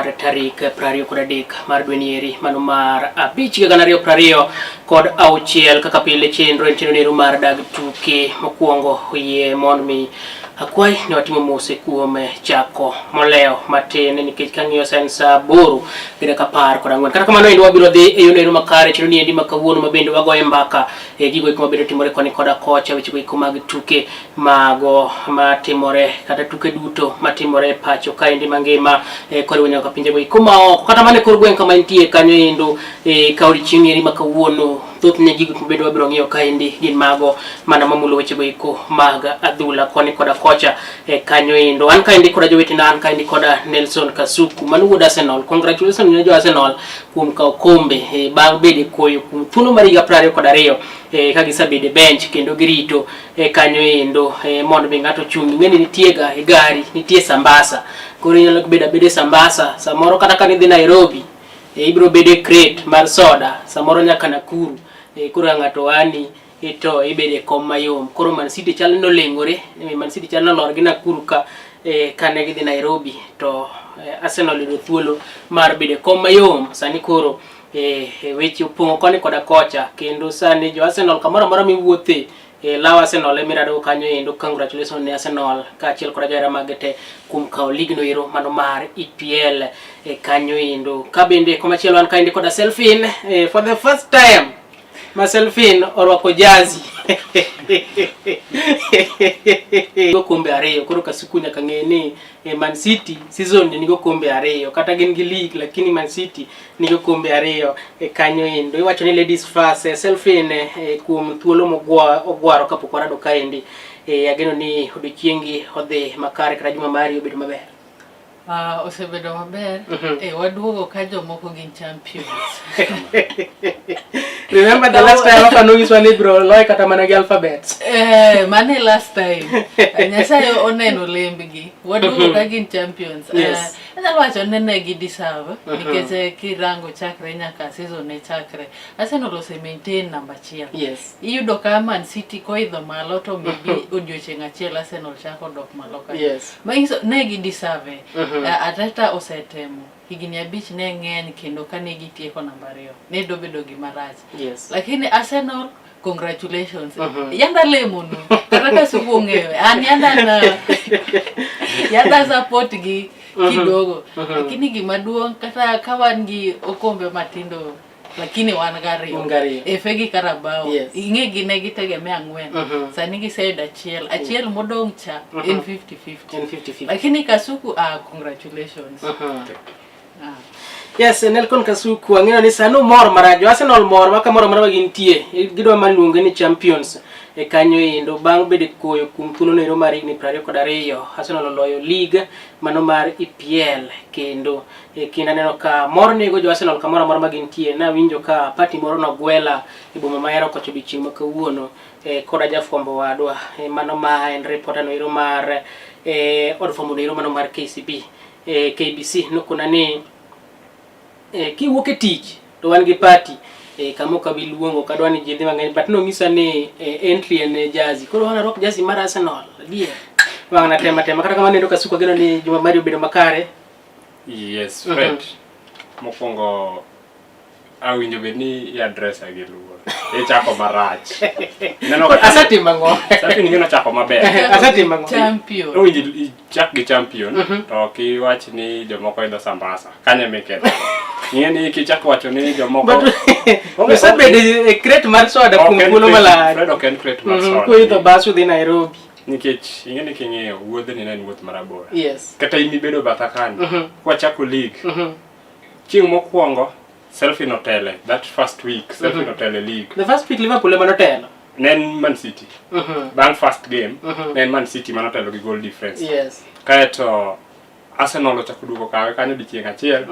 mar tarik 23 mar dwe nieri mano mar 5 higa 2026. Kaka pile chenro en chenro nero mar dag tuke. Mokwongo oyie mondo mi akwai ni watimo mose kuom chako molewo matin nikech kang'iyo sa en sa 8:14. Kata kamano endo wabiro dhi e yono ero makare chenro niendi ma kawuono ma bende wagoye mbaka e gigo eko mabende timore koni koda kocha, weche eko mag tuke mago matimore kata tuke duto matimore e pacho kaendi mangima e, koriwo nyaka pinjego eko maoko kata mana e kor gweng' kama intie kanyo endo e, ka odiochieng' eri ma kawuono. Thothne gigo mabende wabiro ng'iyo kaendi gin mago mana mamulo wechego eko mag adhula koni koda kocha e kanyo endo. An kaendi koda jowetena, an kaendi koda Nelson Kasuku mano wuod Arsenal. Congratulations ne jo Arsenal kuom kawo kombe e, bang' bedo e koyo kuom thuolo mar higa 22 e, ka gisebedo e bench kendo girito e kanyo endo e, mondo mi ng'ato ochung'. Ing'e ni nitie ga e gari nitie sambasa, koro inyalo bedo abeda e sambasa samoro kata ka nidhi Nairobi e, ibiro bedo e crate mar soda samoro nyaka Nakuru e, koro ng'ato wani e, to ibedo e kom mayom. Koro Man City chal ni noleng'ore, Man City chal nolor gi Nakuru ka e, kane gidhi Nairobi to e, Arsenal yudo thuolo mar bedo e kom mayom. Sani koro e, e, weche opong'o koni koda kocha kendo sani jo Arsenal kamoro amora miwuothe e, law Arsenal emirado kanyo endo. Congratulations ne Arsenal kaachiel koda johera mage te kuom kawo ligno ero mano mar EPL e kanyo endo. Ka bende komachielo an kaendi koda Selfin e, for the first time ma Selfin orwako jazi go kombe ariyo. Koro Kasuku nyaka ng'e ni e, Man City season ni nigo kombe ariyo, kata gin gi league lakini Man City nigo kombe ariyo e kanyo endo. Iwacho ni ladies first. E, Selfin e, kuom thuolo mogwaro kapok warado kaendi e, ageno ni odiochiengi odhi makare kata juma mari obedo maber. Osebedo maber. Waduogo ka jomoko gin champions. Remember the last time kaka nonyiswa ni bro loy kata mana gi alphabets. Mane last time. Nyasaye oneno lembgi. Waduogo ka gin champions. Anyalo wacho ni ne gi deserve nikech kirango chakre nyaka season ne chakre, Arsenal ose maintain namba achiel. Iyudo ka Man City koidho malo to maybe odiochieng' achiel Arsenal chako dok malo kanyo. Manyiso ne gi deserve. Arteta osetemo. Higni 5 ne ng'eny kendo kane gitieko namba 2 ne dobedo gima rach. Lakini Arsenal, congratulations. Yanda lemonu. Kata Kasuku ong'eyo. An yanda na yanda support gi kidogo. Lakini gima duong' kata ka wan gi okombe matindo lakini wan gariyo. Un gariyo. FA gi Carabao. Ing'e gi ne gitegemea 4. Sani giseyudo achiel. Achiel modong' cha en 50-50. En 50-50. Lakini Kasuku, congratulations. Yes, Nelson Kasuku, ang'eyo ni sani umor marach. Jo Arsenal mor ma kamoro amora ma gintie. Gidwa mar luonge ni champions e kanyo endo bang' bedo e koyo kuom thuolo noero mar higni 22. Arsenal oloyo league mano mar EPL kendo e kind aneno ka mor nego jo Arsenal kamoro amora ma gintie. Nawinjo ka party moro nogwela e boma ma Ahero kocha odiochieng' ma kawuono e, koda jafwambo wadwa e, mano ma en reporter noero mar e, od fwambo noero mano mar KCB e, KBC nokona ni e, kiwuok e tich to wan gi party e, kama ok abi luongo kadwa ni ji dhi mang'eny but nonyisa ni e, entry en jazi. Koro wan arwak jazi mar Arsenal adier wang' na tema tema. Kata kamano endo Kasuku ageno ni juma mari obedo makare. Yes, Fred. Mokwongo awinjo bed ni i address gi luor. Ichako marach. Ineno ka Asetimo ang'o? Safin ing'e nochako maber. Asetimo ang'o? Champion. Owinjo ichak gi champion to ok iwach ni jomoko idho sambasa. Kanyo ema iketho. Ing'e ni kichako wacho ni jomoko But osebedo e crate mar soda kuom thuolo malach. Fred ok en crate mar soda. Koidho bas udhi Nairobi. Nikech ing'e ni king'iyo wuodhni ne en wuoth marabora. Yes. Kata in ibedo batha kanyo. Kwachako league. Chieng' mokwongo Selfie notele that first week. Selfie notele league. The first week Liverpool ema notelo. Ne en Man City. Bang' first game ne en Man City manotelo gi goal difference. Yes. Kaeto Arsenal ochako duogo kawe kanyo dichieng' achiel.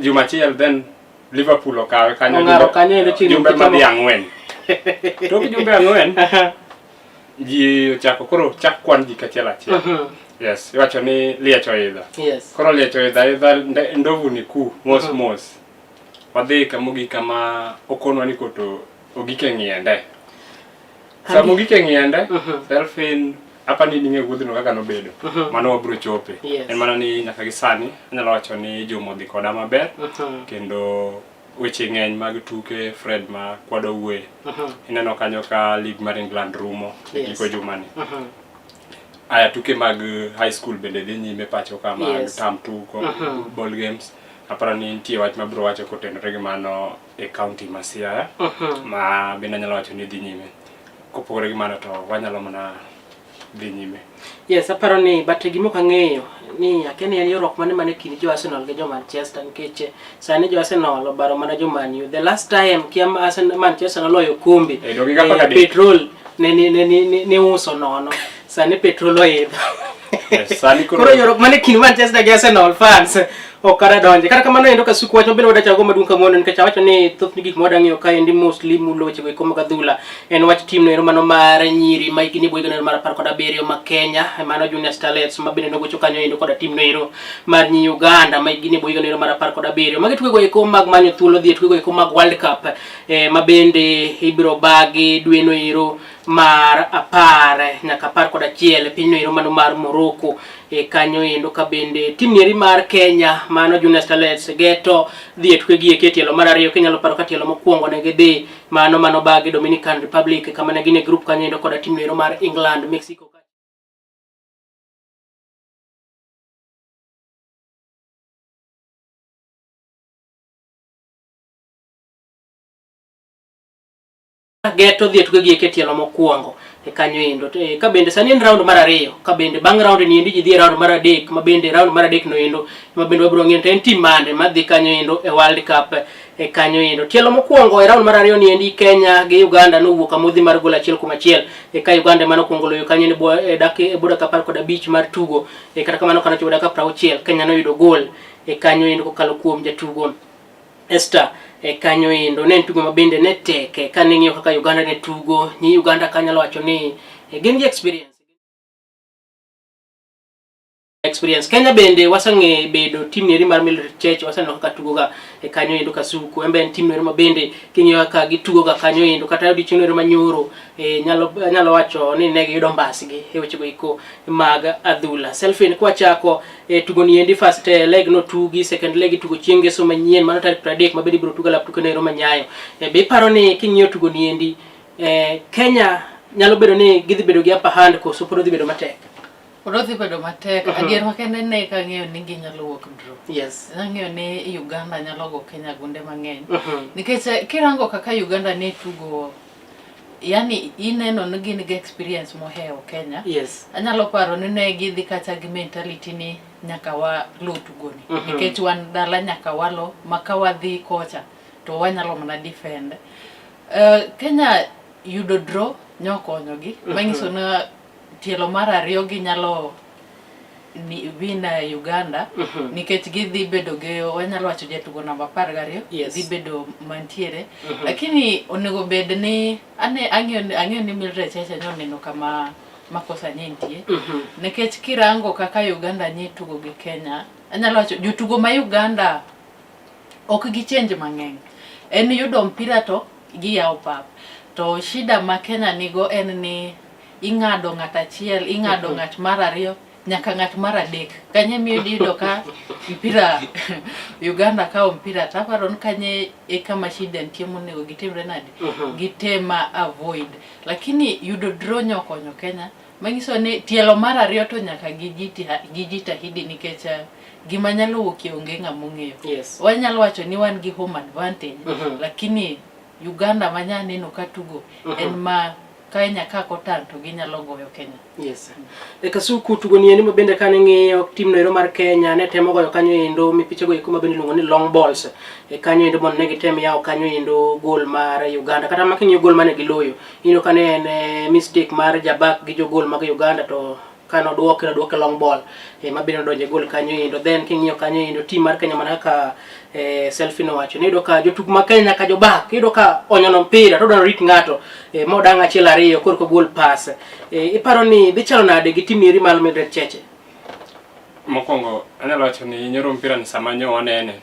Juma achiel then Liverpool okawe kanyo. Ong'aro kanyo endo chieng' jumbe madhi 4. Tok jumbe 4 ji ochako koro chak kwan ji kachiel achiel. Yes, iwacho ni liech oidho. Yes. Koro liech oidho aidha ndovu ni ku mos mos. Wadhi kamogik kama okonwa ni koto ogik e ng'iende. Sama ogik e ng'iende, Selfin Apa ni ning'e wuodhno kaka nobedo. Mano wabiro chope. Yes. En mana ni nyaka gi sani anyalo wacho ni Juma odhi koda maber. Kendo weche ng'eny mag tuke Fred ma kwadwa wuoye. Ineno kanyo ka league mar England rumo e Yes. giko juma ni. Aya tuke mag high school bende dhi nyime pacho ka mag Yes. term 2 ball games. Aparo ni nitie wach mabiro wacho kotenore gi mano e county ma Siaya ma bende anyalo wacho ni dhi nyime. Kopogore gi mano to wanyalo mana dhi nyime. Yes, aparo ni but gima ok ang'eyo ni akia ni en ywaruok mane mane kind jo Arsenal gi jo Manchester nikech sani jo Arsenal obaro mana jo Man U. The last time kia Arsenal Manchester noloyo kombe Eh, donge gapa kadek. petrol ne ne ne ne, ne uso nono. Sani petrol oidho. Yes, sani koro- Koro ywaruok mane kind Manchester gi Arsenal fans ok kata donje. Kata kamano endo Kasuku wach mabende wadachako maduong' kawuono nikech awacho ni thoth gik ma wadang'iyo kaendi mostly mulo wechego eko mag adhula en wach team no ero mano mar nyiri ma higni bo higni mar 17 ma Kenya mano Junior Starlets ma bende nogocho kanyo endo koda team no ero mar nyi Uganda ma higni bo higni mar 17 magi tukego eko mag manyo thuolo dhi e tukego eko mag World Cup ma bende ibiro bagi dwe no ero mar 10 nyaka 11 e piny no ero mano mar Morocco e kanyo endo ka bende team nieri mar Kenya mano Junior Starlets geto dhi e tukegi eki e tielo mar ariyo kinyalo paro ka tielo mokwongo ne gidhi mano mano bagi Dominican Republic kama ne gin e group kanyo endo koda team no ero mar England, Mexico geto dhi e tukegi eki e tielo mokwongo e kanyo endo. Ka bende sani en round mar ariyo, ka bende bang' round ni endi ji dhi e round mar adek, ma bende round mar adek no endo ma bende wabiro ng'eyo to en team mane madhi kanyo endo e World Cup e kanyo endo. Tielo mokwongo e round mar ariyo ni endi Kenya gi Uganda nowuok amodhi mar gol 1-1 e ka Uganda ema nokwongo loyo kanyo e e dakika 15 mar tugo. Kata kamano kane ochopo dakika 60 Kenya noyudo gol e kanyo endo kokalo kuom jatugo Esther e kanyo endo. Ne en tugo ma bende ne tek kane ing'iyo kaka Uganda ne tugo. Nyi Uganda kanyalo wacho ni gin gi experience. Kenya bende waseng'e bedo team neri mar Mildred Church, waseneno kaka tugoga e kanyo endo. Kasuku en be en team neri ma bende king'iyo kaka gitugoga kanyo endo kata odiochieng' neri manyoro nyalo wacho ni ne giyudo mbasgi e wechego eko mag adhula. Selfin kwachako tugo ni endi first leg no tugi, second leg itugo chieng' ngeso manyien mano tarik 30 ma bende ibiro tugo lap tuke nero manyayo. Be iparo ni king'iyo tugo ni endi Kenya nyalo bedo ni gidhi bedo gi upper hand koso pod odhi bedo matek? Pod odhi bedo matek. Adier makende ne kang'eyo ni ginyalo wuok draw. Yes. Nang'eyo ni Uganda nyalo go Kenya gunde mang'eny. Nikech kirango kaka Uganda ne tugo, yani ineno ni gin gi experience mohewo Kenya. Yes. Anyalo paro ni ne gidhi kata gi mentality ni nyaka walo tugoni. Nikech wan dala nyaka walo, ma ka wadhi kocha to wanyalo mana defend. Kenya yudo draw nyokonyogi, manyiso ni tielo mar ariyo ginyalo ni win Uganda nikech gidhi bedo gi wanyalo wacho jatugo namba 12 Yes. dhi bedo mantiere. Lakini onego bed ni ane ang'eyo ni Mildred Cheche noneno kama makosa ne nitie. Nikech kirango kaka Uganda ne tugo gi Kenya, anyalo wacho jotugo ma Uganda ok gi change mang'eny. En yudo mpira to giyawo pap. To shida ma Kenya nigo en ni ing'ado ng'at achiel, ing'ado ng'at mar ariyo, nyaka ng'at mar adek. Kanye miyo iyudo ka mpira Uganda kawo mpira to aparo ni kanye e kama shida nitie monego gitimre nade? Gitema avoid. Lakini yudo draw nyokonyo Kenya, manyiso ni tielo mar ariyo to nyaka gijitahidi nikech gima nyalo wuokie onge ng'ama ong'eyo. Yes. Wanyalo wacho ni wan gi home advantage, lakini Uganda ma nya neno ka tugo en ma Kenya ka kotang' to ginyalo goyo Kenya. Yes. E Kasuku tugo ni endi ma bende kane ng'iyo team no ero mar Kenya ne temo goyo kanyo endo mipichego eko ma bende iluongo ni long balls e kanyo endo mondo ne gitem yawo kanyo endo goal mar Uganda. Kata ma king'iyo goal mane giloyo, ineno ka ne en mistake mar jabak gi jogol mag Uganda to kane oduoke oduoke long ball ma bende odonjo e goal kanyo endo. Then king'iyo kanyo endo team mar Kenya mana kaka Selfie nowacho ni iyudo ka jotugo ma Kenya nyaka jobak, iyudo ka onyono mpira to odwaro rit ng'ato modang' achiel ariyo korka ogol pass. Iparo ni dhi chalo nade gi team eri mar Mildred Cheche? Mokwongo anyalo wacho ni nyoro mpira ni sama nyo wanene.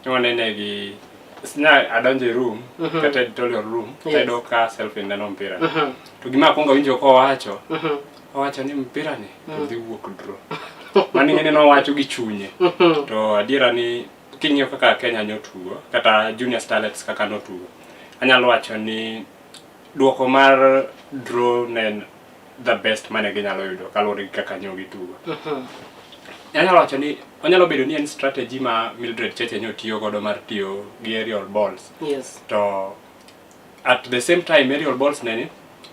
Nyo wanene gi nya adonjo e room kata editorial room Yes. tayudo ka Selfie neno mpira. To gima akwongo awinjo kowacho Owacho ni mpira ni to dhi wuok draw. Mano ing'e ni nowacho gi chunye. To adiera ni king'iyo kaka Kenya nyotugo kata Junior Starlets kaka notugo, anyalo wacho ni duoko mar draw ne en the best mane ginyalo yudo kaluwore gi kaka nyo gitugo. Anyalo wacho ni onyalo bedo ni en strategy ma Mildred Cheche nyo tiyo godo mar tiyo gi aerial balls. To at the same time aerial balls neni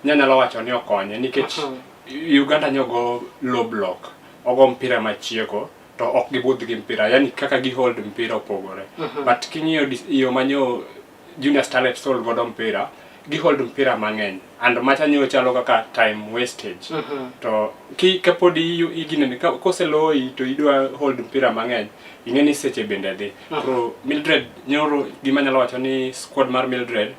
nyanyalo wacho ni okonye nikech Uganda nyogo low block, ogo mpira machieko to ok gibudh gi mpira, yani kaka gi hold mpira opogore. But king'iyo yo manyo Junior Starlets hold godo mpira, gi hold mpira mang'eny and macha nyo chalo kaka time wastage. To ki kapod iginene koseloyi to idwa hold mpira mang'eny, ing'e ni seche bende dhi. Koro Mildred nyoro gima nyalo wacho ni squad mar Mildred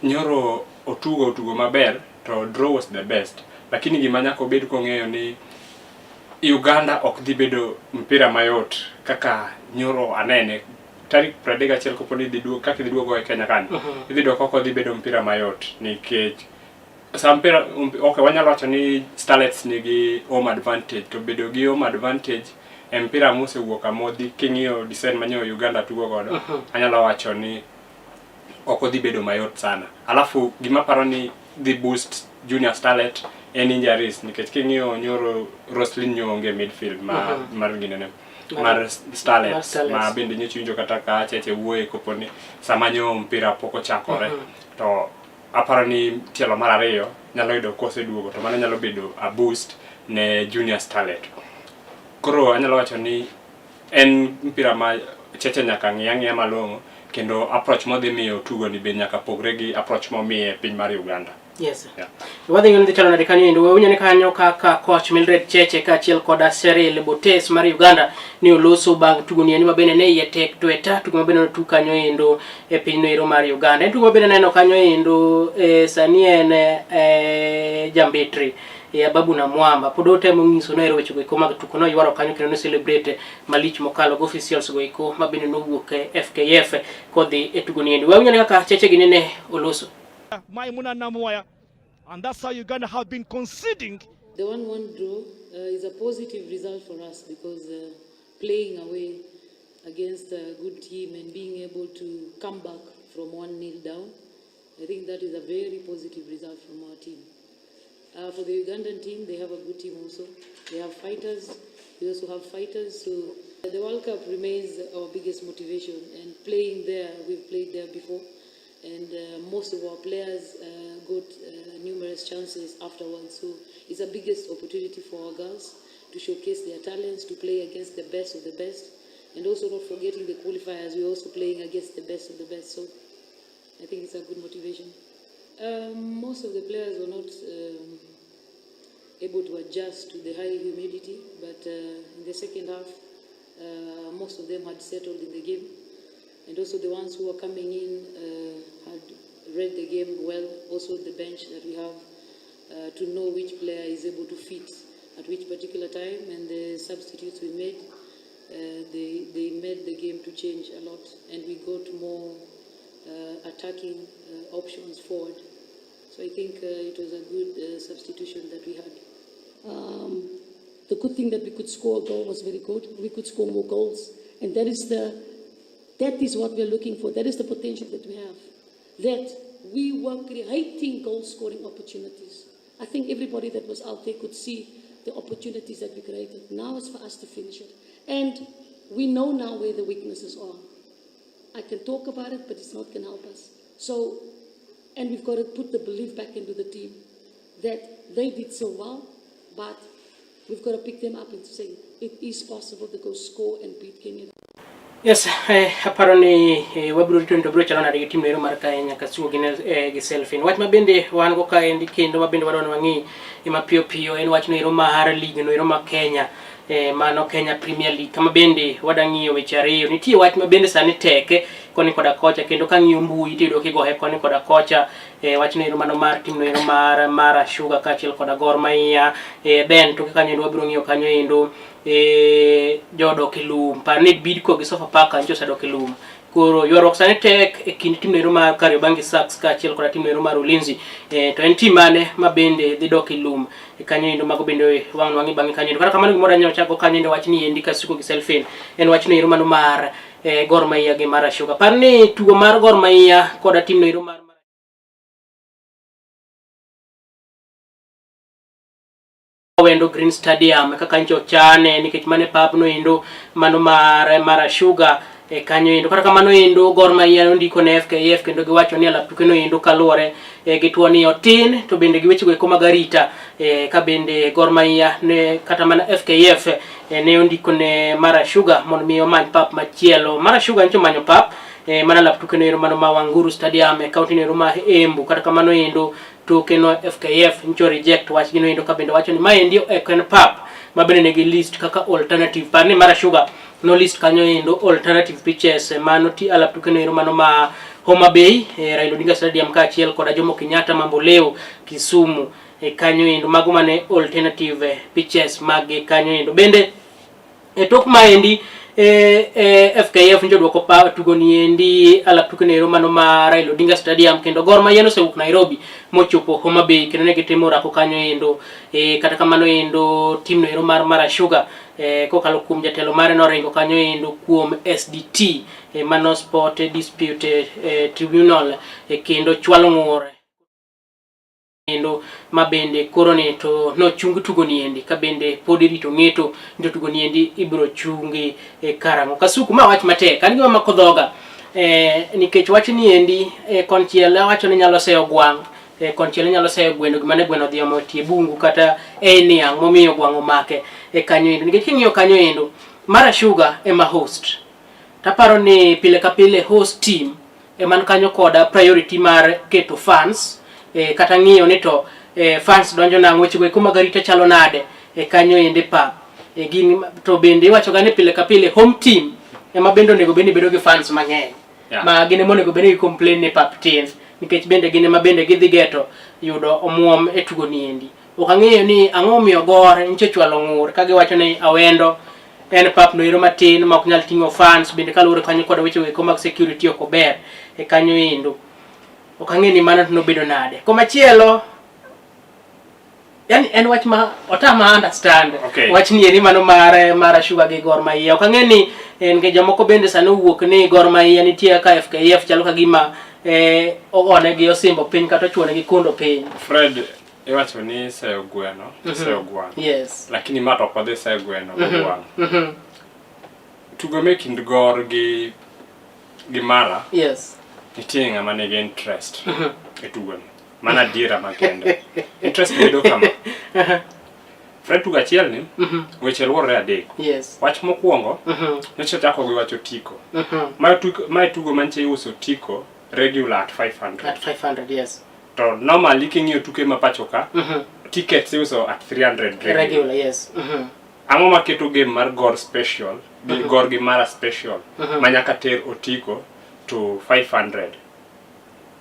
nyoro otugo maber to draw was the best, lakini gima nyaka obed kong'eyo ni Uganda ok dhi bedo mpira mayot kaka nyoro anene tarik 31 kopo ni idhi duogo kaka idhi duogo e Kenya kanyo. Idhi yudo kok odhi bedo mpira mayot nikech sa mpira okay, wanyalo wacho ni Starlets nigi home advantage, to bedo gi home advantage e mpira mosewuok amodhi king'iyo design manyo Uganda tugo godo, anyalo wacho ni ok odhi bedo mayot sana. Alafu gima paro ni dhi boost Junior Starlet en injuries, nikech king'iyo nyoro Roslyn nyo onge midfield ma mar ginene mar Starlets, Mar Starlets. Ma bende nyocha winjo kata ka Cheche wuoye kopo ni sama nyo mpira pok ochakore, to aparo ni tielo mar ariyo nyalo yudo koseduogo, to mano nyalo bedo a boost ne Junior Starlet. Koro anyalo wacho ni en mpira ma Cheche nyaka ng'i ang'iya malong'o, kendo approach modhi miyo tugo ni be nyaka pogre gi approach momiye piny mar Uganda. Yeah. Wadhi ng'eyo ni dhi chalo nade kanyo endo. Wawinjo ni kanyo kaka coach Mildred Cheche kaachiel koda Cyril Botes mar Uganda ni oloso bang' tugo ni ma bende ne iye tek tweta, tugo ma bende notug kanyo endo e piny noero mar Uganda. En tugo ma bende neno kanyo endo sani en jambetri Ababu na Mwamba pod otemo nyiso noero weche go eko mag tuko noywaro kanyo kendo no celebrate malich mokalo go officials go eko ma bende nowuok e FKF kodhi e tugo ni endi. Wawinjo ni kaka Cheche gi nene oloso. Maimuna Namuaya, and that's how Uganda have been conceding. The 1-1 draw is a positive result for us because playing away against a good team and being able to come back from 1-0 down, I think that is a very positive result from our team. For the Ugandan team, they have a good team also. They have fighters. We also have fighters. So the World Cup remains our biggest motivation. And playing there, we've played there before. And most of our players got numerous chances afterwards. So it's the biggest opportunity for our girls to showcase their talents, to play against the best of the best. And also not forgetting the qualifiers, we're also playing against the best of the best. So I think it's a good motivation. Most of the players were not able to adjust to the high humidity, but in the second half, most of them had settled in the game. And also the ones who were coming in had read the game well, also the bench that we have, to know which player is able to fit at which particular time, and the substitutes we made, they made the game to change a lot, and we got more attacking options forward. So I think it was a good substitution that we had. The good thing that we could score a goal was very good. We could score more goals, and that is what we're looking for. That is the potential that we have. That we were creating goal-scoring opportunities. I think everybody that was out there could see the opportunities that we created. Now it's for us to finish it. And we know now where the weaknesses are. I can talk about it, but it's not going to help us. And we've got to put the belief back into the team that they did so well, but we've got to pick them up and say it is possible to go score and beat Kenya. Yes, aparo ni wabiro rito ni to biro chalo nade gi tim noero mar Kenya Kasuo gi Selfin. Wach ma bende wan go kaendi kendo ma bende wadwa ni wang'i mapiyo piyo en wach noero mar league noero ma Kenya. Mano Kenya Premier League, kama bende wadang'iyo weche ariyo. Nitie wach ma bende sani tek koni koda kocha, kendo kang'iyo mbui tiyudo kigohe koni koda kocha. Wach noero mano mar tim noero mar Mara Sugar kaachiel koda Gor Mahia. Ben toke kanyo endo wabiro ng'iyo kanyo endo. Jodok e lum, par ni Bidco gi Sofapaka nyocha osedok e lum. Koro ywaruok sani tek e kind tim noero mar Kariobangi Sharks kaachiel koda tim noero mar Ulinzi. E, to en tim mane ma bende dhi dok e lum e kanyo endo mago bende wang' nwang'i bang'e kanyo endo. Kata kamano gimoro anyalo chako kanyo endo wach ni endi Kasuku gi Selfin en wach noero mano mar e, Gor Mahia gi Mara Sugar. Par ni tugo mar Gor Mahia koda tim noero mar Awendo Green Stadium kaka ncho chane nikech mane pabno endo mano mar Mara Sugar e kanyo endo. Kata kamano endo Gor Mahia nondiko ne FKF kendo giwacho ni alap tuke no endo kaluwore e, gi tuo ni otin to bende gi wechego eko mag arita e, ka bende Gor Mahia ne kata mana FKF e, ne ondiko ne Mara Sugar mondo mi omany pap machielo. Mara Sugar ncho manyo pap e, mana lap tuke no ero mano ma Wanguru Stadium e kaunti no ero ma Embu. Kata kamano endo tuke no FKF ncho reject wach gino endo ka bende wacho ni maendi ok en pap ma bende nigi list kaka alternative. Par ni Mara Sugar no list kanyo endo alternative pitches mano ti alap tuke no ero mano ma Homa Bay e, Raila Odinga Stadium kaachiel koda Jomo Kenyatta Mamboleo Kisumu e, kanyo endo mago mane alternative pitches mag kanyo endo bende E tok maendi e, e, FKF njo duoko pa tugo niendi alap tuke nero mano ma Raila Odinga Stadium kendo Gor Mahia nosewuok Nairobi mochopo Homa Bay kendo ne gitimo orako kanyo endo e, kata kamano endo team no ero mar Mara Sugar e, kokalo kuom jatelo mare noringo kanyo endo kuom SDT e, mano Sport Dispute e, Tribunal e, kendo chwalo ng'ur kendo ma bende koro ni to nochung tugo niendi ka bende pod irito ng'eto ni to tugo niendi ibiro chungi e karang'o. Kasuku ma wach matek an gima mako dhoga e, nikech wach niendi e, konchiel awacho ni nyalo seyo gwang' e, konchiel nyalo seyo gweno gima ne gweno odhi omo tie bungu kata e niang' momiyo gwang' omake e kanyo endo nikech king'iyo kanyo endo Mara Sugar ema host taparo ni pile ka pile host team eman kanyo koda priority mar keto fans e, kata ng'iyo ni to e, fans donjo nang'o wechego eko mag arita chalo nade e kanyo ende pap e, gin to bende iwacho ga ni pile ka pile home team ema bende onego bed ni bedo gi fans mang'eny yeah. ma gin ema onego bed ni complain ni pap tin nikech bende gin ema bende gidhi geto yudo omuom e tugo ni endi Ok ang'eyo ni ang'o omiyo Gor nyicho chwalo ng'ur ka giwacho ni Awendo en pap no ero matin ma ok nyal ting'o fans bende kaluwore kanyo kod weche eko mag security ok ober e kanyo endo. Ok ang'e ni mano to nobedo nade. Komachielo yani en wach ma otama understand Okay. wach ni eri mano mar mar Sugar gi Gor Mahia. Ok ang'e ni en ge jomoko bende sani owuok ni Gor Mahia nitie ka FKF chalo ka gima eh, ogonegi osimbo piny kata ochuonegi kondo piny. Fred Iwacho ni seyo gweno, mm -hmm. seyo gwang'. Yes. Lakini ma to ok wadhi seyo gweno mm -hmm. gwang'. Mm -hmm. Tugo me kind Gor gi gi Mara. Yes. Nitie ng'ama nigi interest mm -hmm. e tugo ni. Mana adiera makende. Interest bedo kama. Fred tugo achiel ni, mm -hmm. weche luorore adek. Yes. Wach mokwongo, mm -hmm. nyocha chako gi wacho tiko. Mm -hmm. Mae tugo manche iuso tiko regular at 500. At 500, yes. To normally king'iyo tuke ma pacho ka, mm -hmm. tickets iuso at 300 regular. Regular, yes. Mm -hmm. Ang'o maketo game mar Gor special, mm -hmm. Gor gi Mara special, mm -hmm. ma nyaka ter otiko to 500?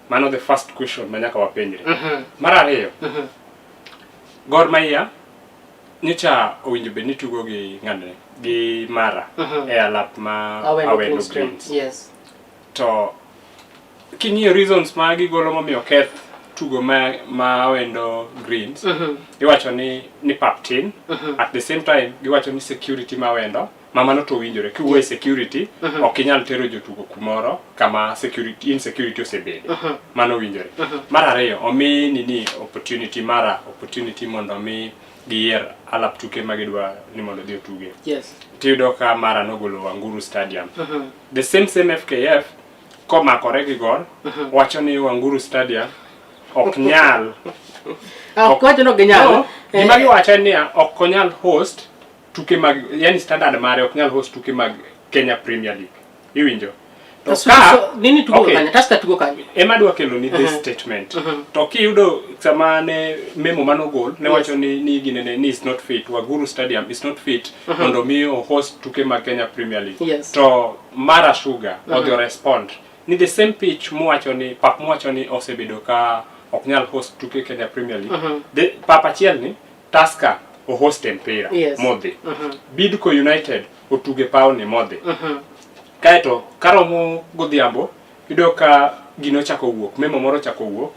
Mano the first question ma nyaka wapenjre. Mm -hmm. Mar ariyo, mm -hmm. Gor Mahia nyocha owinjo bed ni tugo gi ng'ane gi Mara mm -hmm. e alap ma Awendo Greens. Yes. To king'iyo reasons ma gigolo momiyo oketh tugo ma, ma Awendo Greens mm -hmm. iwacho ni ni pap tin mm -hmm. at the same time giwacho ni security ma Awendo ma mano to winjore kiwuoyo e security mm -hmm. ok inyal tero jotugo kumoro kama security insecurity osebede mm -hmm. mano winjore mm -hmm. mar ariyo omi nini opportunity mara opportunity mondo omi giyier alap tuke ma gidwa ni mondo odhi otuge yes. tiyudo ka mara nogolo Wanguru Stadium mm -hmm. the same same FKF komakore gi Gor mm -hmm. wacho ni Wanguru Stadium ok nyal ah, ok wacho ni ok ginyal no, gima eh. giwacho en niya ok onyal host tuke mag yani standard mare ok nyal host tuke mag Kenya Premier League iwinjo to ka nini tugo okay. kanyo Tusker tugo kanyo ema dwa kelo ni this uh mhm. -huh. statement uh mhm. -huh. to kiyudo sama ne memo manogol ne wacho yes. ni ni ginene ni is not fit Waguru Stadium is not fit uh mhm. -huh. mondo mi o host tuke mag Kenya Premier League yes. to Mara Sugar uh -huh. odhi respond ni the same pitch muwacho ni pap muwacho ni osebedo ka ok nyal host tuke Kenya Premier League uh -huh. the pap achiel ni Tusker o host mpira yes. modhi uh -huh. Bidco United otuge pawni modhi uh -huh. Kaeto karomo godhiambo iyudo ka gino ochako wuok, memo moro ochako wuok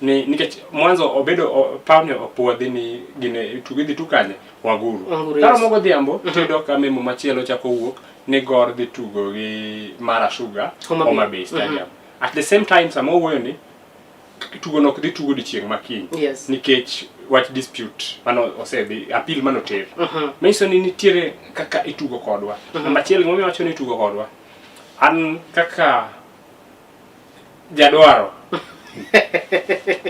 ni nikech mwanzo obedo pawni opuodhi ni gine tugo idhi tug kanye Wanguru. Wanguru, yes. Karomo godhiambo tiyudo ka memo machielo chako wuok ni Gor dhi tugo gi Mara Sugar Homa Bay. Homa Bay Stadium. At the same time sama owuoyo ni tugo no ok dhi tugo odiochieng' ma kiny Yes. nikech wach dispute mano osedhi appeal mano oter manyiso ni nitiere kaka itugo kodwa namba achiel gimomiyo awacho ni itugo kodwa an kaka jadwaro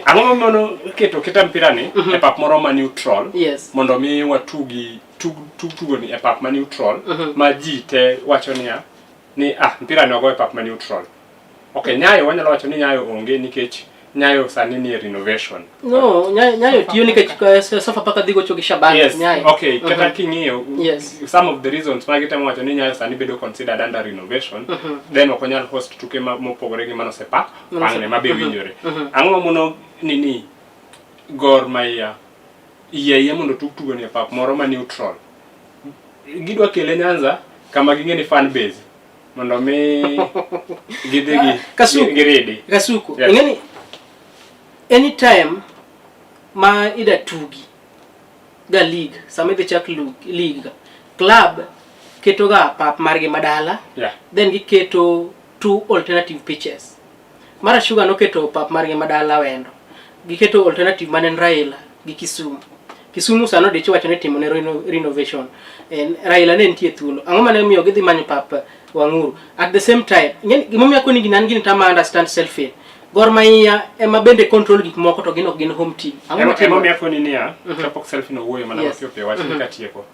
ang'o mamono keto keta mpira ni e pap moro ma neutral Yes. mondo mi watugi tug tug tugo ni e pap ma neutral ma ji te wacho niya ni ah mpira ni ogo e pap ma neutral okay Nyayo wanyalo wacho ni Nyayo onge nikech Nyayo sani ni e renovation No, Nyayo tiyo nikech Sofapaka dhi gocho gi Shabana. Yes, Nyayo. okay, kata king'iyo Yes. some of the reasons ma gitemo wacho ni Nyayo sani bedo considered under renovation then ok onyal host tuke mopogore gi manosepa pangne ma be winjore. Ang'o mamono nini Gor Mahia yie ayie mondo tug tugo ni e pap moro ma neutral. Gidwa kele Nyanza kama ging'e ni fan base mondo mi gidhi gi Kasuku. giridi. Kasuku. Yes. Ing'eni anytime ma ida tugi ga league, sama idhi chak league ga, club keto ga pap margi madala, then giketo two alternative pitches. Mara Sugar noketo pap margi madala Wendo. Giketo alternative mane en Raila gi Kisumu. Kisumu sano odich wacho ni timo ne renovation. En Raila ne nitie thuolo. Ang'o mane omiyo gidhi manyo pap Wang'uru? At the same time, ing'eni gimomiyo akoni gini an gini tama understand self-fame. Gor Mahia ema bende control gik moko to gin ok gin home team. Ang'o matimore? Emomiyo akoni niya, kapok selfie no wuoyo mana Yes. mapiyo piyo wach ni katieko.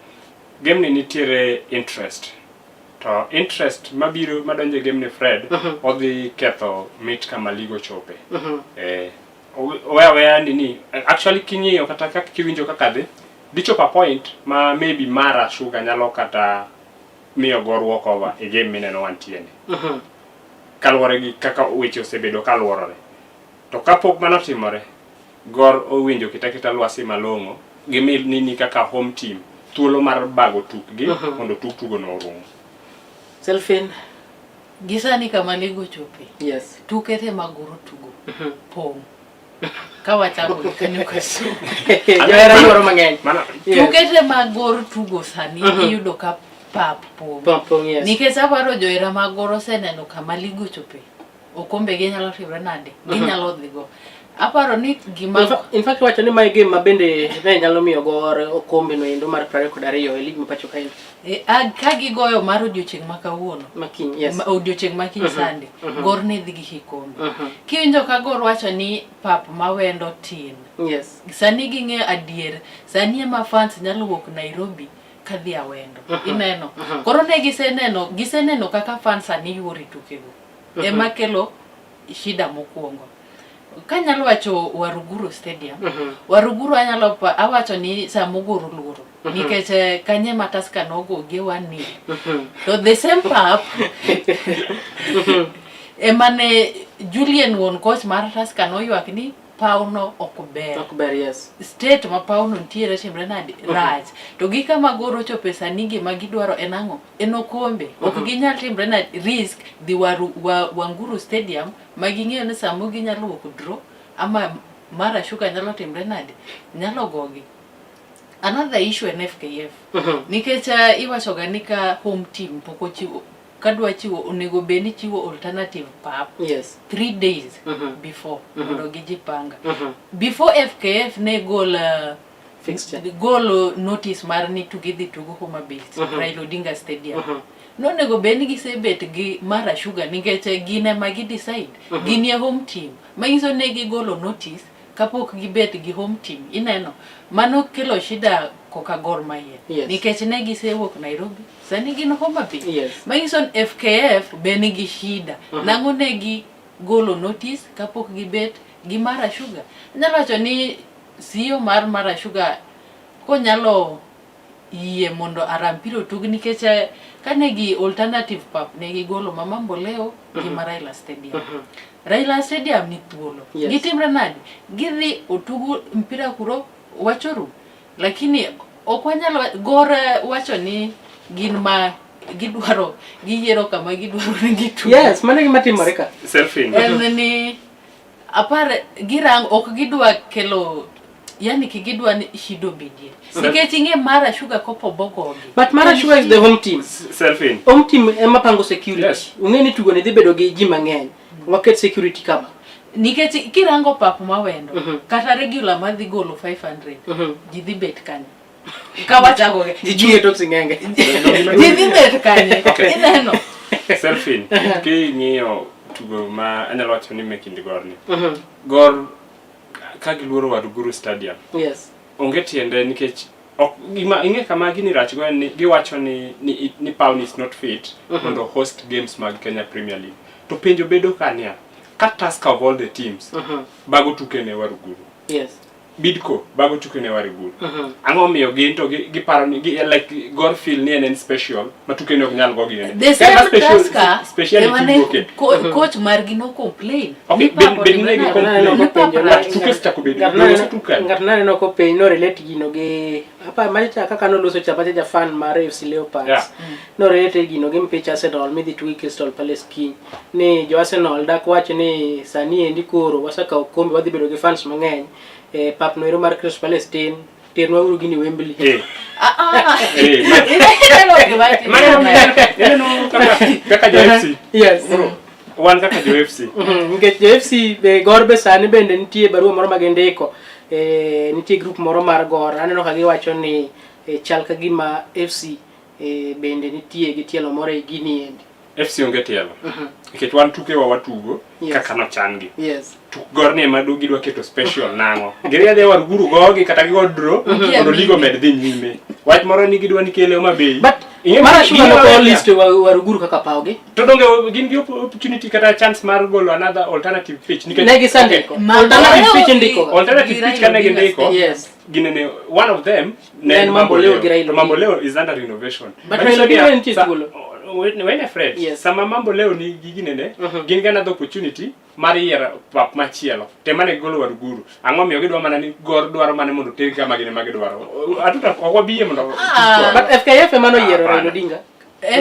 Game ni nitiere interest. To interest mabiro madonjo e game ni Fred, odhi ketho mit kama league ochope. Owe aweya nini, actually king'iyo kata kaka kiwinjo kaka dhi, dhi chopo a point ma maybe Mara Sugar nyalo kata miyo Gor walk over e game mineno wantie ni. Kaluwore gi kaka weche osebedo kaluorore. To kapok mano otimore, Gor owinjo kita kita lwasi malong'o, gimi nini kaka home team thuolo mar bago tukgi mondo tuk tugo no orum. Selfin. Gi sani kama league ochope. Yes. Tuke te mag Gor tugo. Pong'. Ka wachako gi kanyo Kasuku. Johera yuoro mang'eny. Mano Yes. Tuke te mag Gor tugo sani iyudo ka pap pong'. Pong, pong, yes. Nikech aparo johera mag Gor oseneno kama league ochope. Okombe ginyalo timre nade? Ginyalo dhi go. Aparo ni gima In fact wacho ni mae game ma bende ne nyalo miyo Gor okombe no endo mar 22 e league ma pacho kae. Ka gigoyo mar odiochieng' ma kawuono. Makiny, yes. Odiochieng' ma kiny Sunday, Gor ne dhi gi kikombe. Kiwinjo ka Gor wacho ni pap mawendo tin. Yes. Sani ging'eyo adier, sani ema fans nyalo wuok Nairobi kadhi Awendo. Ineno. Koro ne giseneno kaka fans sani yuoro e tukego. Ema kelo shida mokwongo. Kanyalo wacho Waruguru Stadium, Waruguru anyalo awacho ni sama Gor oluoro nikech kanye ma Tusker nogogie 1-0. To the same pap ema ne Julian wuon coach mar Tusker noywak ni pawno ok ber. Ok ber, yes. State ma pawno nitiere timre nade? Rach. To gi kama Gor ochope sani gima gidwaro en ang'o? En okombe. Ok ginyal timre nade risk dhi Wanguru Stadium ma ging'eyo ni samo ginyalo wuok draw ama Mara Sugar nyalo timre nade? Nyalo gogi. Another issue en FKF. Nikech iwacho ga ni ka home team pok ochiwo kadwa chiwo onego bed ni chiwo alternative pap Yes. 3 days before mondo gijipanga. Before FKF ne gol Fixture. golo notice mar ni tugi dhi tugo Homa Bay Raila Odinga Stadium. Nonego bed ni gisebet gi Mara Sugar nikech gin ema gi decide. Gin e home team. Manyiso ne gigolo notice kapok gibet gi home team. Ineno? Mano kelo shida koka Gor Mahia. Yes. Nikech ne gisewuok Nairobi. Sani gin Homa Bay. Yes. Manyiso ni FKF be nigi shida. Nang'o ne gi golo notice kapok gibet gi Mara Sugar. Anyalo wacho ni CEO mar Mara Sugar konyalo yie mondo Arampiro otug nikech kane gi alternative pap ne gigolo ma Mamboleo gi ma Raila Stadium. Raila Stadium ni thuolo. Yes. Gitimre nade? Gidhi otugo mpira kuro wachoru. Lakini ok wanyal Gor wacho ni gin ma gidwaro giyiero kama gidwaro ni gituge. Yes, mano e gima timore ka. Selfie. En ni apar girang ok gidwa kelo yani kigidwa ni shida obedie. Nikech ing'e Mara Sugar kopo bogogi. But Mara Sugar is the home team. Selfie. Home team ema pango security. Yes. Ung'e ni tugo ni dhi bedo gi ji mang'eny. Waket security kama. Nikech kirango pap mawendo kata regular madhi golo 500 ji dhi bet kanye. Ka wachako gi. Ji chung' e tok sing'enge. Ji dhi bet kanye. Okay. Ineno. Selfie. King'iyo tugo ma anyalo wacho ni me kind Gor ni. Gor ka giluoro Waruguru Stadium. Yes. Onge tiende nikech ok gima ing'e kama gini rach go en ni giwacho ni ni, ni Pawn is not fit mondo host games mag Kenya Premier League. To penjo bedo ka niya, ka Tusker of all the teams bago tuke ne Waruguru. Yes. Bidco bago tuke ne Waruguru. Ang'o miyo gin to giparo ni gi, like Gor feel ni en en special ma tuke ne ok nyal go gi The same Tusker speciality ema ne wuoke. coach margi no complain. Okay, Ni pap bed ne gi otimore complain. nade? Ni pap But rach. tuke osechako bedo Ng'at donge naneno- osetuke? ng'at naneno kopenj norelate gino gi apa macha kaka noloso cha macha jafan mar AFC Leopards Yeah. norelate gino gi mpich Arsenal midhi tugi Crystal Palace kiny ni jo Arsenal dak wach ni sani endi koro wasekawo kombe wadhi bedo gi fans mang'eny e pap noero mar Crystal Palace tin ternwa uru gini Wembley Eh, Ah, ah. eh, Ineno gima Mano timore. ineno kaka kaka jo FC. Yes. Koro, wan kaka jo FC. Nikech jo FC be Gor be sani bende nitie barua moro ma gindiko nitie group moro mar Gor aneno ka giwacho ni chal ka gima FC bende nitie gi tielo moro e gini endi. FC onge tielo. Nikech wan tuke wa watugo Yes. kaka nochan gi. Yes. Tuk Gor ni ema gidwa keto special nang'o. Gidhi adhiya Waruguru gogi kata gigo draw mondo ligo omed dhi nyime. Wach moro ni gidwa ni kele Homa Bay. But Ing'e- Mara Sugar ging'e noko maber list Waruguru kaka pawgi. To donge gin gi opportunity kata chance mar golo another alternative pitch nikech Ne gisendiko. Okay. Ma- Alternative pitch indiko ga. Alternative Gi pitch Raila kane Odinga gindiko Yes. ginene one of them Ne en ne Mamboleo gi Raila To Odinga. Mamboleo is under renovation. But Manyiso Raila Odinga niya, nitie thuolo. When Fred, Yes. sama Mamboleo ni gi ginene, gin gi another opportunity mar yiero pap machielo. Te mane gigolo Waruguru. Ang'o miyo gidwa mana ni Gor dwaro mana mondo oter kama gine ma gidwaro. Atuta ok wabiyie mondo Ah. But FKF ema noyiero Hapana. Raila Odinga.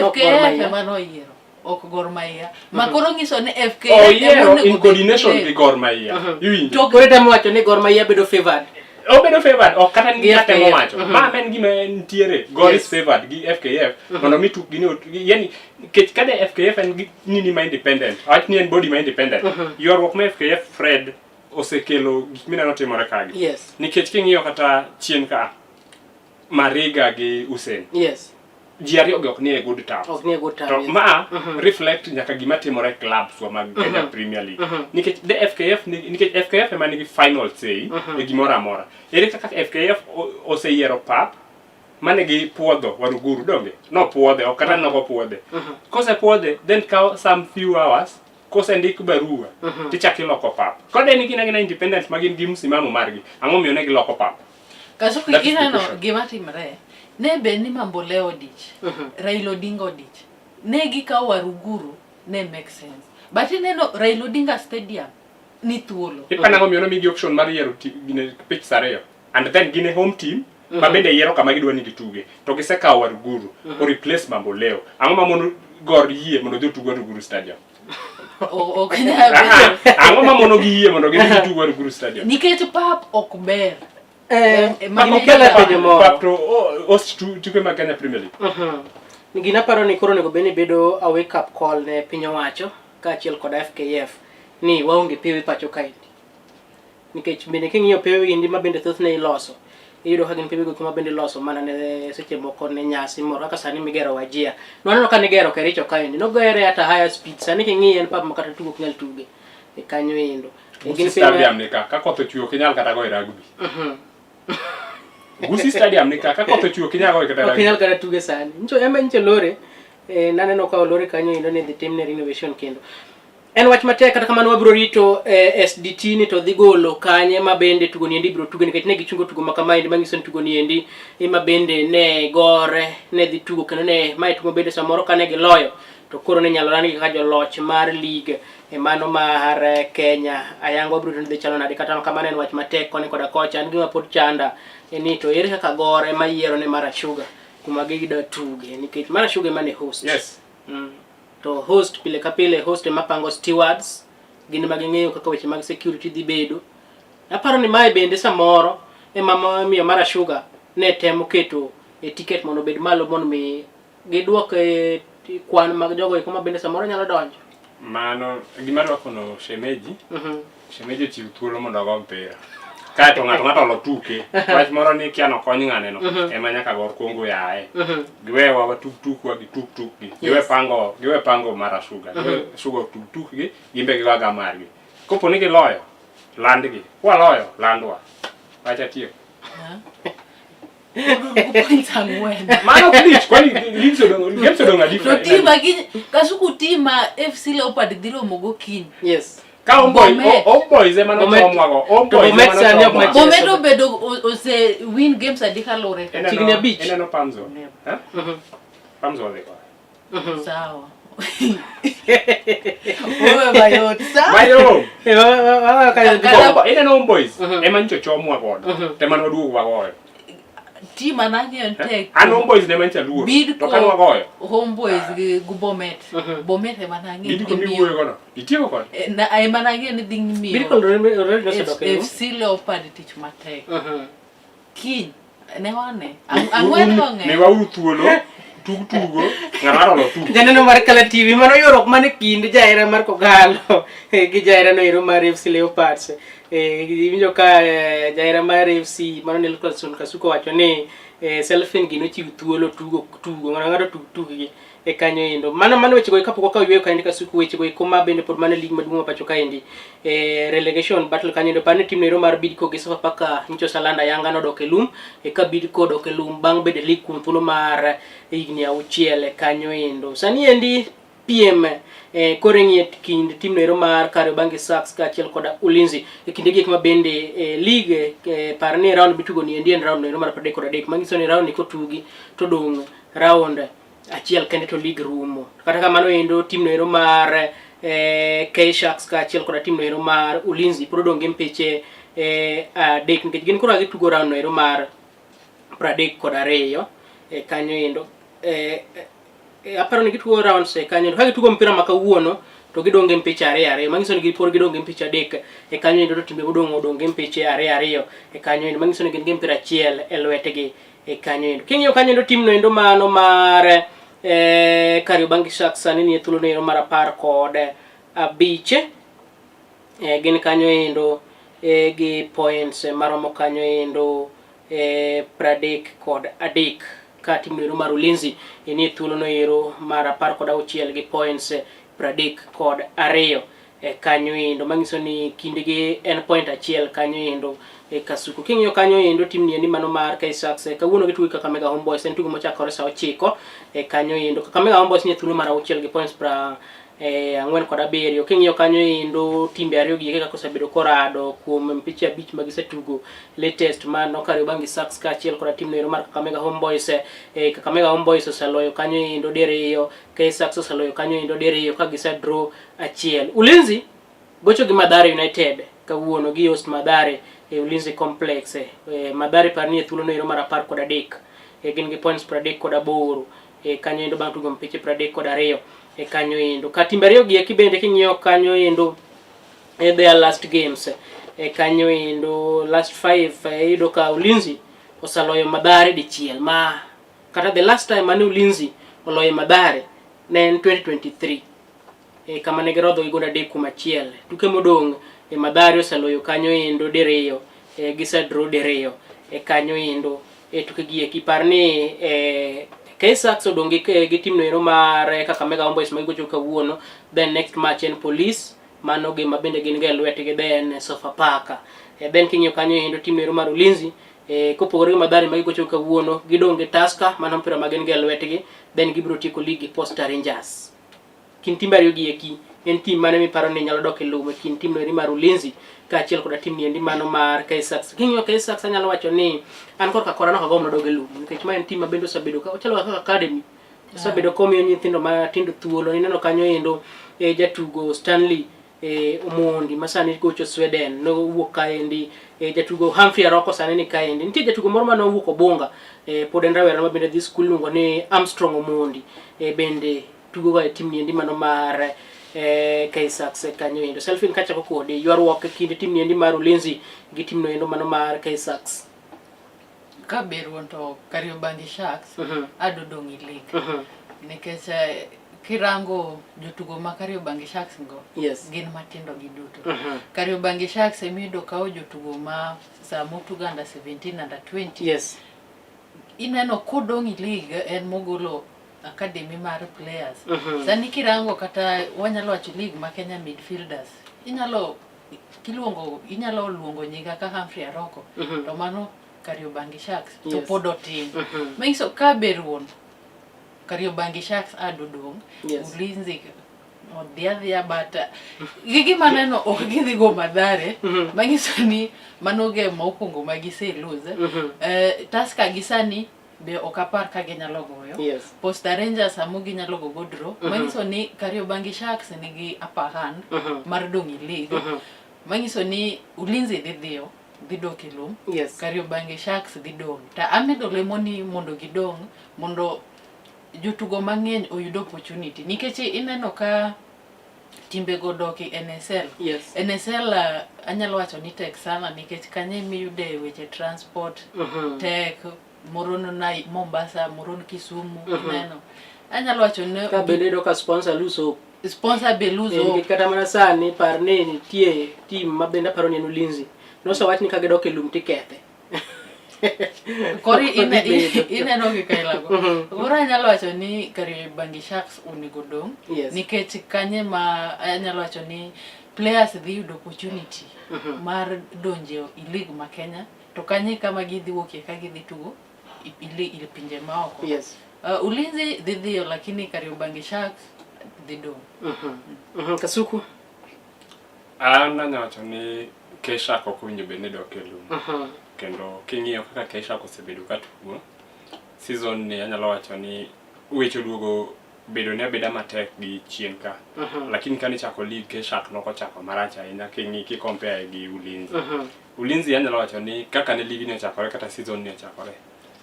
Not Gor FKF Mahia. ema noyiero ok Gor Mahia. Ma koro nyiso ni FKF ema Oyiero onego in bed coordination claim. gi Gor Mahia. Iwinjo? To Koro itemo wacho ni Gor Mahia bedo favored. Obedo favored ok kata ni Gi ng'ate FKF. mowacho. Ma en gima nitiere. Gor Yes. is favored gi FKF mondo mi tukgi ni yani nikech kade FKF en gi nini ma independent. Awach ni en body ma independent. Ywaruok ma FKF Fred osekelo gik mineno timore kagi. Yes. Nikech king'iyo kata chien ka Mariga gi Hussein. Yes. Ji ariyo gi ok ni e good terms. Ok ni e good terms, To yes. ma reflect nyaka gima timore e clubs wa mag Kenya Premier League. Nikech the FKF nikech FKF ema nigi final say e gimoro amora. Ere kaka FKF oseyiero pap mane gi puodho Waruguru donge? No puodhe, ok kata nok opuodhe. Kosepuodhe then kaw some few hours kosendik barua tichako iloko pap. Kode ni gin agina independent ma gin gi msimamo margi, ang'o miyo ne giloko pap? Kasuku That is the ineno question. gima timre. Ne bed ni Mamboleo odich, Raila Odinga odich. Ne gikawo Waruguru, ne make sense. But ineno Raila Odinga Stadium ni thuolo. Iparo nang'o miyo nomigi option mar yiero gine pitch ariyo and then gin e home team ma bende yiero kama gidwa ni gituge to gisekawo Waruguru o replace Mamboleo. Ang'o ma mono Gor yie mondo odhi otug Waruguru Stadium? Ok nyal bedo. Ang'o ma mono gi yie mondo gidhi gitug Waruguru Stadium? Nikech pap ok ber. Pap ok ber penjo moro. Pap to host tuke mag Kenya Premier League. Gina paro ni koro onego bed ni bedo a wake up call ne piny owacho kaachiel kod FKF ni waonge pewe pacho kaendi. Nikech bende king'iyo pewe endi ma bende thothne iloso, iyudo ka gin pewe go ma bende iloso mana ne seche moko ne nyasi moro kaka sani migero Wajir. Nwaneno ka nigero Kericho kaendi, nogere at a higher speed. Sani king'iye en pap ma kata tugo ok nyal tuge e kanyo endo. Gusii Gin pewe- Stadium ni ka, ka koth ochwe ok inyal kata goyo rugby. Gusii Stadium ni ka, ka koth ochwe ok inyal goyo kata Ok rugby. inyal kata tuge sani. Ncho ema ncho lore, naneno ka olore kanyo endo ni dhi timne renovation kendo. En wach matek kata kamano wabiro rito SDT ni to dhi golo kanye ma bende tugo ni endi biro tuge nikech ne gichungo tugo ma kama endi manyiso ni tugo ni endi ema bende ne gore ne dhi tugo kendo ne mae tugo bende samoro kane giloyo to koro ne nyalo rangi kaka joloch mar league e mano mar Kenya. Ayango wabiro rito ni dhi chalo nade kata kamano en wach matek koni koda kocha. An gima pod chanda en ni to ere kaka Gor ema yiero ne Mara Sugar. kuma gidwa tuge nikech Mara Sugar ema ne host. Yes. To host pile ka pile host ema pango stewards, gin ema ging'eyo kaka weche mag security dhi bedo. Aparo ni mae bende samoro ema miyo Mara Sugar ne temo keto e ticket mondo obed malo mondo mi giduok e kwan mag jogo eko ma bende samoro nyalo donjo. Mano gima adwa kono shemeji. Shemeji ochiw thuolo mondo ogo mpira. Kaeto ng'ato ng'ato olo tuke. Wach moro ni kia nokony ng'ane no. Ema nyaka gor kuongo yaye. Giwewa watug tukwa gi tug tukgi. Giwe pango, giwe pango Mara Sugar. Giwe Sugar otug tukgi, gin be giwaga margi. Kopo ni giloyo, landgi. Kwaloyo, landwa. Wach atieko. Points ang'wen. Mano ok lich, kwani leagues odong' games odong' adi? To team agi Kasuku team ma FC Leopard dhi romo go kiny. Yes. Ka Homeboy, Bomet. Homeboys ema Bomet. nochomwago. Homeboys To Bomet ema sani ok nochomwa. Manchester. Bomet obedo ose win games adi kalure. Ineno- Chiegni abich. Ineno Pamzo. Eh? Pamzo odhi kode. Sawa. Wewe mayot. Sawa. Mayom. Kata- Ineno Homeboys ema nyocha ochomwa godo. To ema nwaduogo wagoyo. Team anang'eyo tek. An Homeboys ne mancha luoro. Bidco To ka nwagoyo. Homeboys gi Bomet. Bomet ema nang'eyo Bidco ni miwuoyo miyo. godo. Itieko kode. Ema nang'eyo ni dhi miyo. Bidco already nosedok e FC Leopard tich matek. Kiny ne wane. Ang'wen go ng'eny. Miwauru thuolo tug tugo ng'ato ng'ato olo tugo. Janeno mar Kala TV mano ywaruok mane kind jahera mar Kogalo gi jahera no ero mar FC Leopards. Iwinjo ka jahera mar FC mano Nelson Kasuko wacho ni Celfin gi nochiw thuolo tugo tugo ng'ato ng'ato tug tuggi e kanyo endo. Mano mano weche go kapok wakawo yweyo kaendi Kasuku weche go eko ma bende pod mana league maduong' ma pacho kaendi. Relegation battle kanyo endo par ni team no ero mar Bidco gi Sofapaka nyocha oselando ayanga nodok e lum eka Bidco odok e lum bang' bedo e league kuom thuolo mar higni auchiel kanyo endo. Sani endi piem koro ing'iye kind team no ero mar Kariobangi Sharks kaachiel koda Ulinzi e kinde gi ma bende league par ni round mitugo ni endi en round no ero mar 33 manyiso ni round ni kotugi to dong' round achiel kende to league rumo. Kata kamano endo team no ero mar K Sharks kaachiel koda team no ero mar Ulinzi pod odong' gi mpiche adek nikech gin koro gitugo round no ero mar 32 kanyo endo. Aparo ni gitugo rounds kanyo endo. Ka gitugo mpira ma kawuono to gidong' gi mpiche ariyo ariyo manyiso ni pod gidong' gi mpiche adek e kanyo endo to timbe modong' odong' gi mpiche ariyo ariyo e kanyo endo manyiso ni gin gi mpira achiel e lwetgi e kanyo endo. King'iyo kanyo endo team no endo mano mar Kariobangi Sharks sani nie thuolo no endo mar 15 gin kanyo endo gi points maromo kanyo endo 33 ka team no ero mar Ulinzi nie thuolo no ero mar 16 gi points 32 kanyo endo manyiso ni kindgi en point achiel kanyo endo Kasuku. King'iyo kanyo endo team ni endi mano mar K Sharks kawuono gitugo gi Kakamega Homeboys en tugo mochakore saa 9 kanyo endo. Kakamega Homeboys nie thuolo mar 6 gi points 47. King'iyo kanyo endo timbe ariyo gi kaka osebedo korado kuom mpiche abich ma gisetugo latest mano Kariobangi Sharks kaachiel koda team no ero mar Kakamega Homeboys. Kakamega Homeboys oseloyo kanyo endo diriyo, K Sharks oseloyo kanyo endo diriyo ka gise draw achiel. Ulinzi gocho gi Mathare United kawuono gi host Mathare e Ulinzi Complex. Mathare par ni e thuolo no ero mar 13 gin gi points 38 kanyo endo bang' tugo mpiche 32 kanyo endo. Ka timbe ariyo gi eki bende king'iyo kanyo endo their last games kanyo endo last 5 iyudo ka Ulinzi oseloyo Mathare dichiel ma kata the last time mane Ulinzi oloyo Mathare ne en 2023 kama ne girodho gi gonde 3-1. Tuke modong' Mathare oseloyo kanyo endo diriyo gisedraw diriyo kanyo endo tuke gi eki. Par ni K Sharks odong' gi team no ero mar Kakamega Homeboys ma gigocho kawuono, then next match en Police mano gima bende gin go e lwetgi then Sofapaka. Then king'iyo kanyo endo team no ero mar Ulinzi kopogore gi Mathare ma gigocho kawuono gidong' gi Tusker mano mpira ma gin go e lwetgi then gibiro tieko league gi Posta Rangers. Kind timbe ariyo gi eki en team mane miparo ni nyalo dok e lum e kind team no eri mar Ulinzi kaachiel koda team ni endi mano mar K Sharks. King'iyo K Sharks anyalo wacho ni an korka kora nok agombo nodog e lum nikech ma en team ma bende osebedo ka ochalo kaka academy osebedo komiyo nyithindo matindo thuolo. Ineno kanyo endo jatugo Stanley e, Omondi ma sani gocho Sweden nowuok kaendi e, jatugo Humphrey Aroko sani ni kaendi nitie jatugo moro mane owuok Obunga e, pod en rawera ma bende dhi skul iluongo ni Armstrong Omondi e, bende tugo ga e tim niendi mano mar e, K-Sharks kanyo endo. Selfin kachako kodi ywaruok e kind tim niendi mar Ulinzi gi tim no endo mano mar K-Sharks. Ka ber wuon to Kariobangi Sharks ado dong' e league. Nikech kirango jotugo ma Kariobangi Sharks go gin matindo giduto. Kariobangi Sharks emiyudo kawo jotugo ma sama otugo under 17, under 20. Ineno kodong' e league en mogolo academy mar players. Sani kirango kata wanyalo wacho league ma Kenya midfielders, inyalo kiluongo inyalo luongo nying kaka Humphrey Aroko to mano Kariobangi Sharks to pod otin. Manyiso ka ber wuon Kariobangi Sharks ado dong', Ulinzi odhi adhiya but gi gima aneno ok gidhi go Mathare. Manyiso ni mano game mokwongo ma gise lose. Tusker gi sani be ok apar ka ginyalo goyo. Posta Rangers samo ginyalo go go draw. Manyiso ni Kariobangi Sharks nigi upper hand mar dong' e league. Manyiso ni Ulinzi dhi dhiyo, dhi dok e lum. Kariobangi Sharks dhi dong'. To amedo lemo ni mondo gidong' mondo jotugo mang'eny oyud opportunity nikech ineno ka timbego dok e NSL. NSL anyalo wacho ni tek sana nikech kanyo emiyude weche transport tek moro no na Mombasa, moro ni Kisumu, ineno. Anyalo wacho ni Ka bende iyudo ka sponsor lose hope. Sponsor be lose hope. Nikech kata mana sani par ni nitie team ma bende aparo ni en Ulinzi. Nosewach ni ka gidok e lum tikethe. Koro ineno gi kailago. Koro anyalo wacho ni Kariobangi Sharks onego dong' nikech kanye ma anyalo wacho ni players dhi yudo opportunity mar donjo e league ma Kenya to kanye kama gidhi wuokie ka gidhi tugo e pinje maoko. Ulinzi dhi dhiyo lakini Kariobangi Sharks dhi dong'. Kasuku? An anyalo wacho ni K-Shark ok owinjo bed ni dok e lum. Kendo king'iyo kaka K-Shark osebedo ka tugo, season ni anyalo wacho ni weche oduogo bedo ni abeda matek gi chien ka. Lakini kane ichako league K-Shark nokochako marach ahinya king'i ki compare gi Ulinzi. Ulinzi anyalo wacho ni kaka ne league ni ochakore kata season ni ochakore,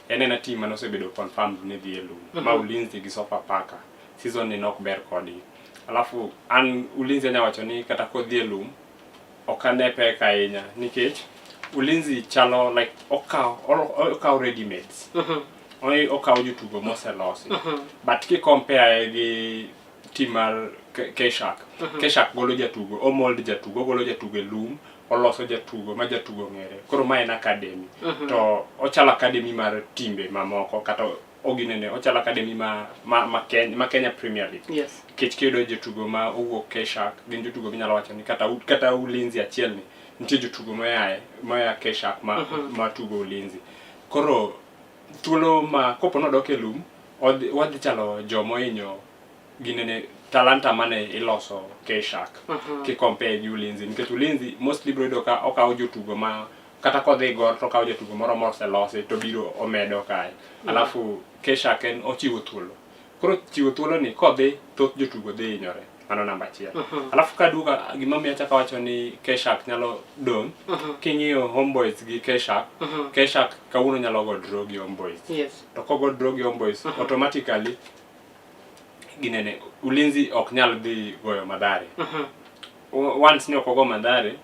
en ena team mane osebedo confirmed ni dhi e lum. Ma Ulinzi gi Sofapaka season ni nok ber kodgi. Alafu an Ulinzi anyalo wacho ni kata kodhi e lum ok ane pek ahinya nikech Ulinzi chalo like okawo ready mades. Okawo jotugo moselosi. But ki compare gi team mar K-Shark, K-Shark golo jatugo, omold jatugo, ogolo jatugo e lum, oloso jatugo ma jatugo ng'ere. Koro ma en academy. To ochalo academy mar timbe mamoko kata oginene ochalo academy ma Kenya Premier League. Nikech kiyudo jotugo ma owuok K-Shark gin jotugo minyalo wacho ni kata Ulinzi achiel ni nitie jotugo moya K-Shark ma tugo Ulinzi. Koro thuolo ma kopo nodok e lum wadhi chalo jomohinyo ginene talanta mane iloso K-Shark ki compare gi Ulinzi nikech Ulinzi mostly biro yudo ka okawo jotugo ma kata kodhi Gor to okawo jatugo moro moselosi to biro omedo kae. Alafu K-Shark en ochiwo thuolo. Koro chiwo thuolo ni kodhi thoth jotugo dhi hinyore. Mano namba achiel. Alafu kaduogo gima miyo achako awacho ni K-Shark nyalo dong', king'iyo Homeboys gi K-Shark, K-Shark kawuono nyalo go draw gi Homeboys. To kogo draw gi Homeboys, automatically ginene Ulinzi ok nyal dhi goyo Mathare. Once ni ok ogo Mathare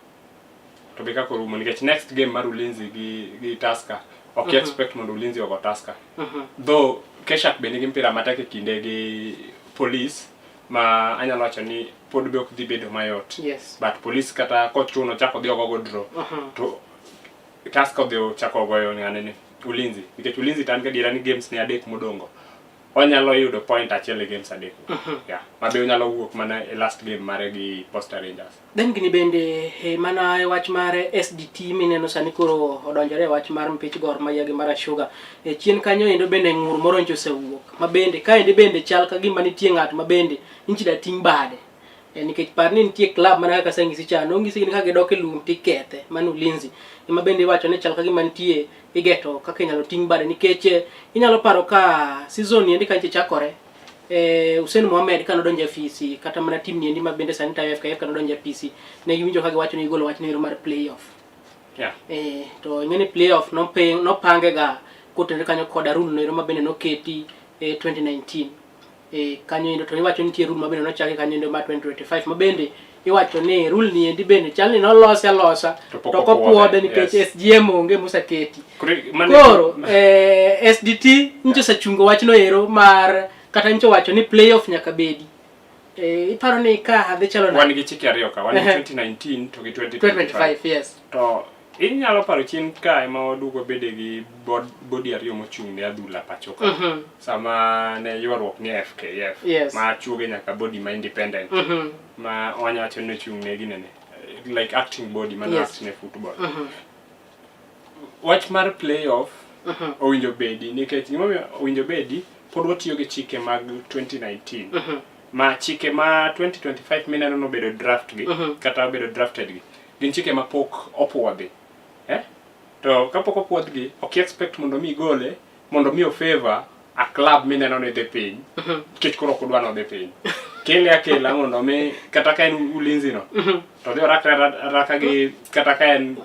to be kaka orumo nikech next game mar Ulinzi gi Tusker ok expect mondo Ulinzi ogo Tusker. Though K-Shark be nigi mpira matek e kinde gi Police ma anyalo wacho ni pod be ok dhi bedo mayot. But Police kata kochuno chako dhi ogogo draw to Tusker odhi ochako goyo ng'ane ni Ulinzi nikech Ulinzi to an gadiera ni games ne adek modongo onyalo yudo point achiel e games adek. Yeah, ma be onyalo wuok mana e last game mare gi Posta Rangers. Then gini bende mana e wach mar SDT mineno sani koro odonjore e wach mar mpich Gor Mahia gi Mara Sugar. E chien kanyo endo bende ng'ur moro nyocha osewuok ma bende kaendi bende chal ka gima nitie ng'at ma bende nchi da ting' bade. Nikech par ni nitie club mana kaka aseng'isi cha, nong'isi ni ka gidok e lum tikethe, mano Ulinzi. Ema bende iwacho ni chal ka gima nitie igeto kaka inyalo ting' bade nikech inyalo paro ka season ni endi ka nyocha chakore Hussein Mohamed ka nodonjo e afisi kata mana team niendi ma bende sani tayo FKF ka nodonjo e afisi ne giwinjo ka giwacho ni gigolo wach ni mar playoff. To ing'e ni playoff nopange ga kotenore kanyo koda rule noero ma bende noketi 2019. Kanyo endo to iwacho ni nitie rule ma bende nochaki kanyo endo mar 2025 ma bende iwacho ni rule ni endi bende chal ni nolose alosa To pok to ok opuodhe, opuodhe nikech yes. SGM onge moseketi. Koro Koro SDT nyicho osechungo wachno ero mar kata nyicho wacho ni playoff nyaka bedi. Iparo ni ka dhi chalo nade? Wan gi chike ariyo ka, wan gi 2019 to gi 2025. 2025, yes. To inyalo paro chien ka ema waduogo bede gi body ariyo mochung' ne adhula pacho ka. Sama ne ywaruok ni FKF ma chuoge nyaka body ma independent ma wanya wacho ni ochung' ne ginene like acting body mana act ne football. Wach mar playoff owinjo bedi nikech gimomiyo owinjo bedi pod watiyo gi chike mag 2019. Ma chike ma 2025 mineno nobedo draft gi kata obedo drafted gi gin chike ma pok opuodhi. To kapok opuodhgi ok expect mondo mi gole mondo mi favor a club mineno ni dhi piny nikech koro ok odwa nodhi piny. Kele akela mondo mi kata ka en Ulinzi no to dhi orakre araka gi kata ka en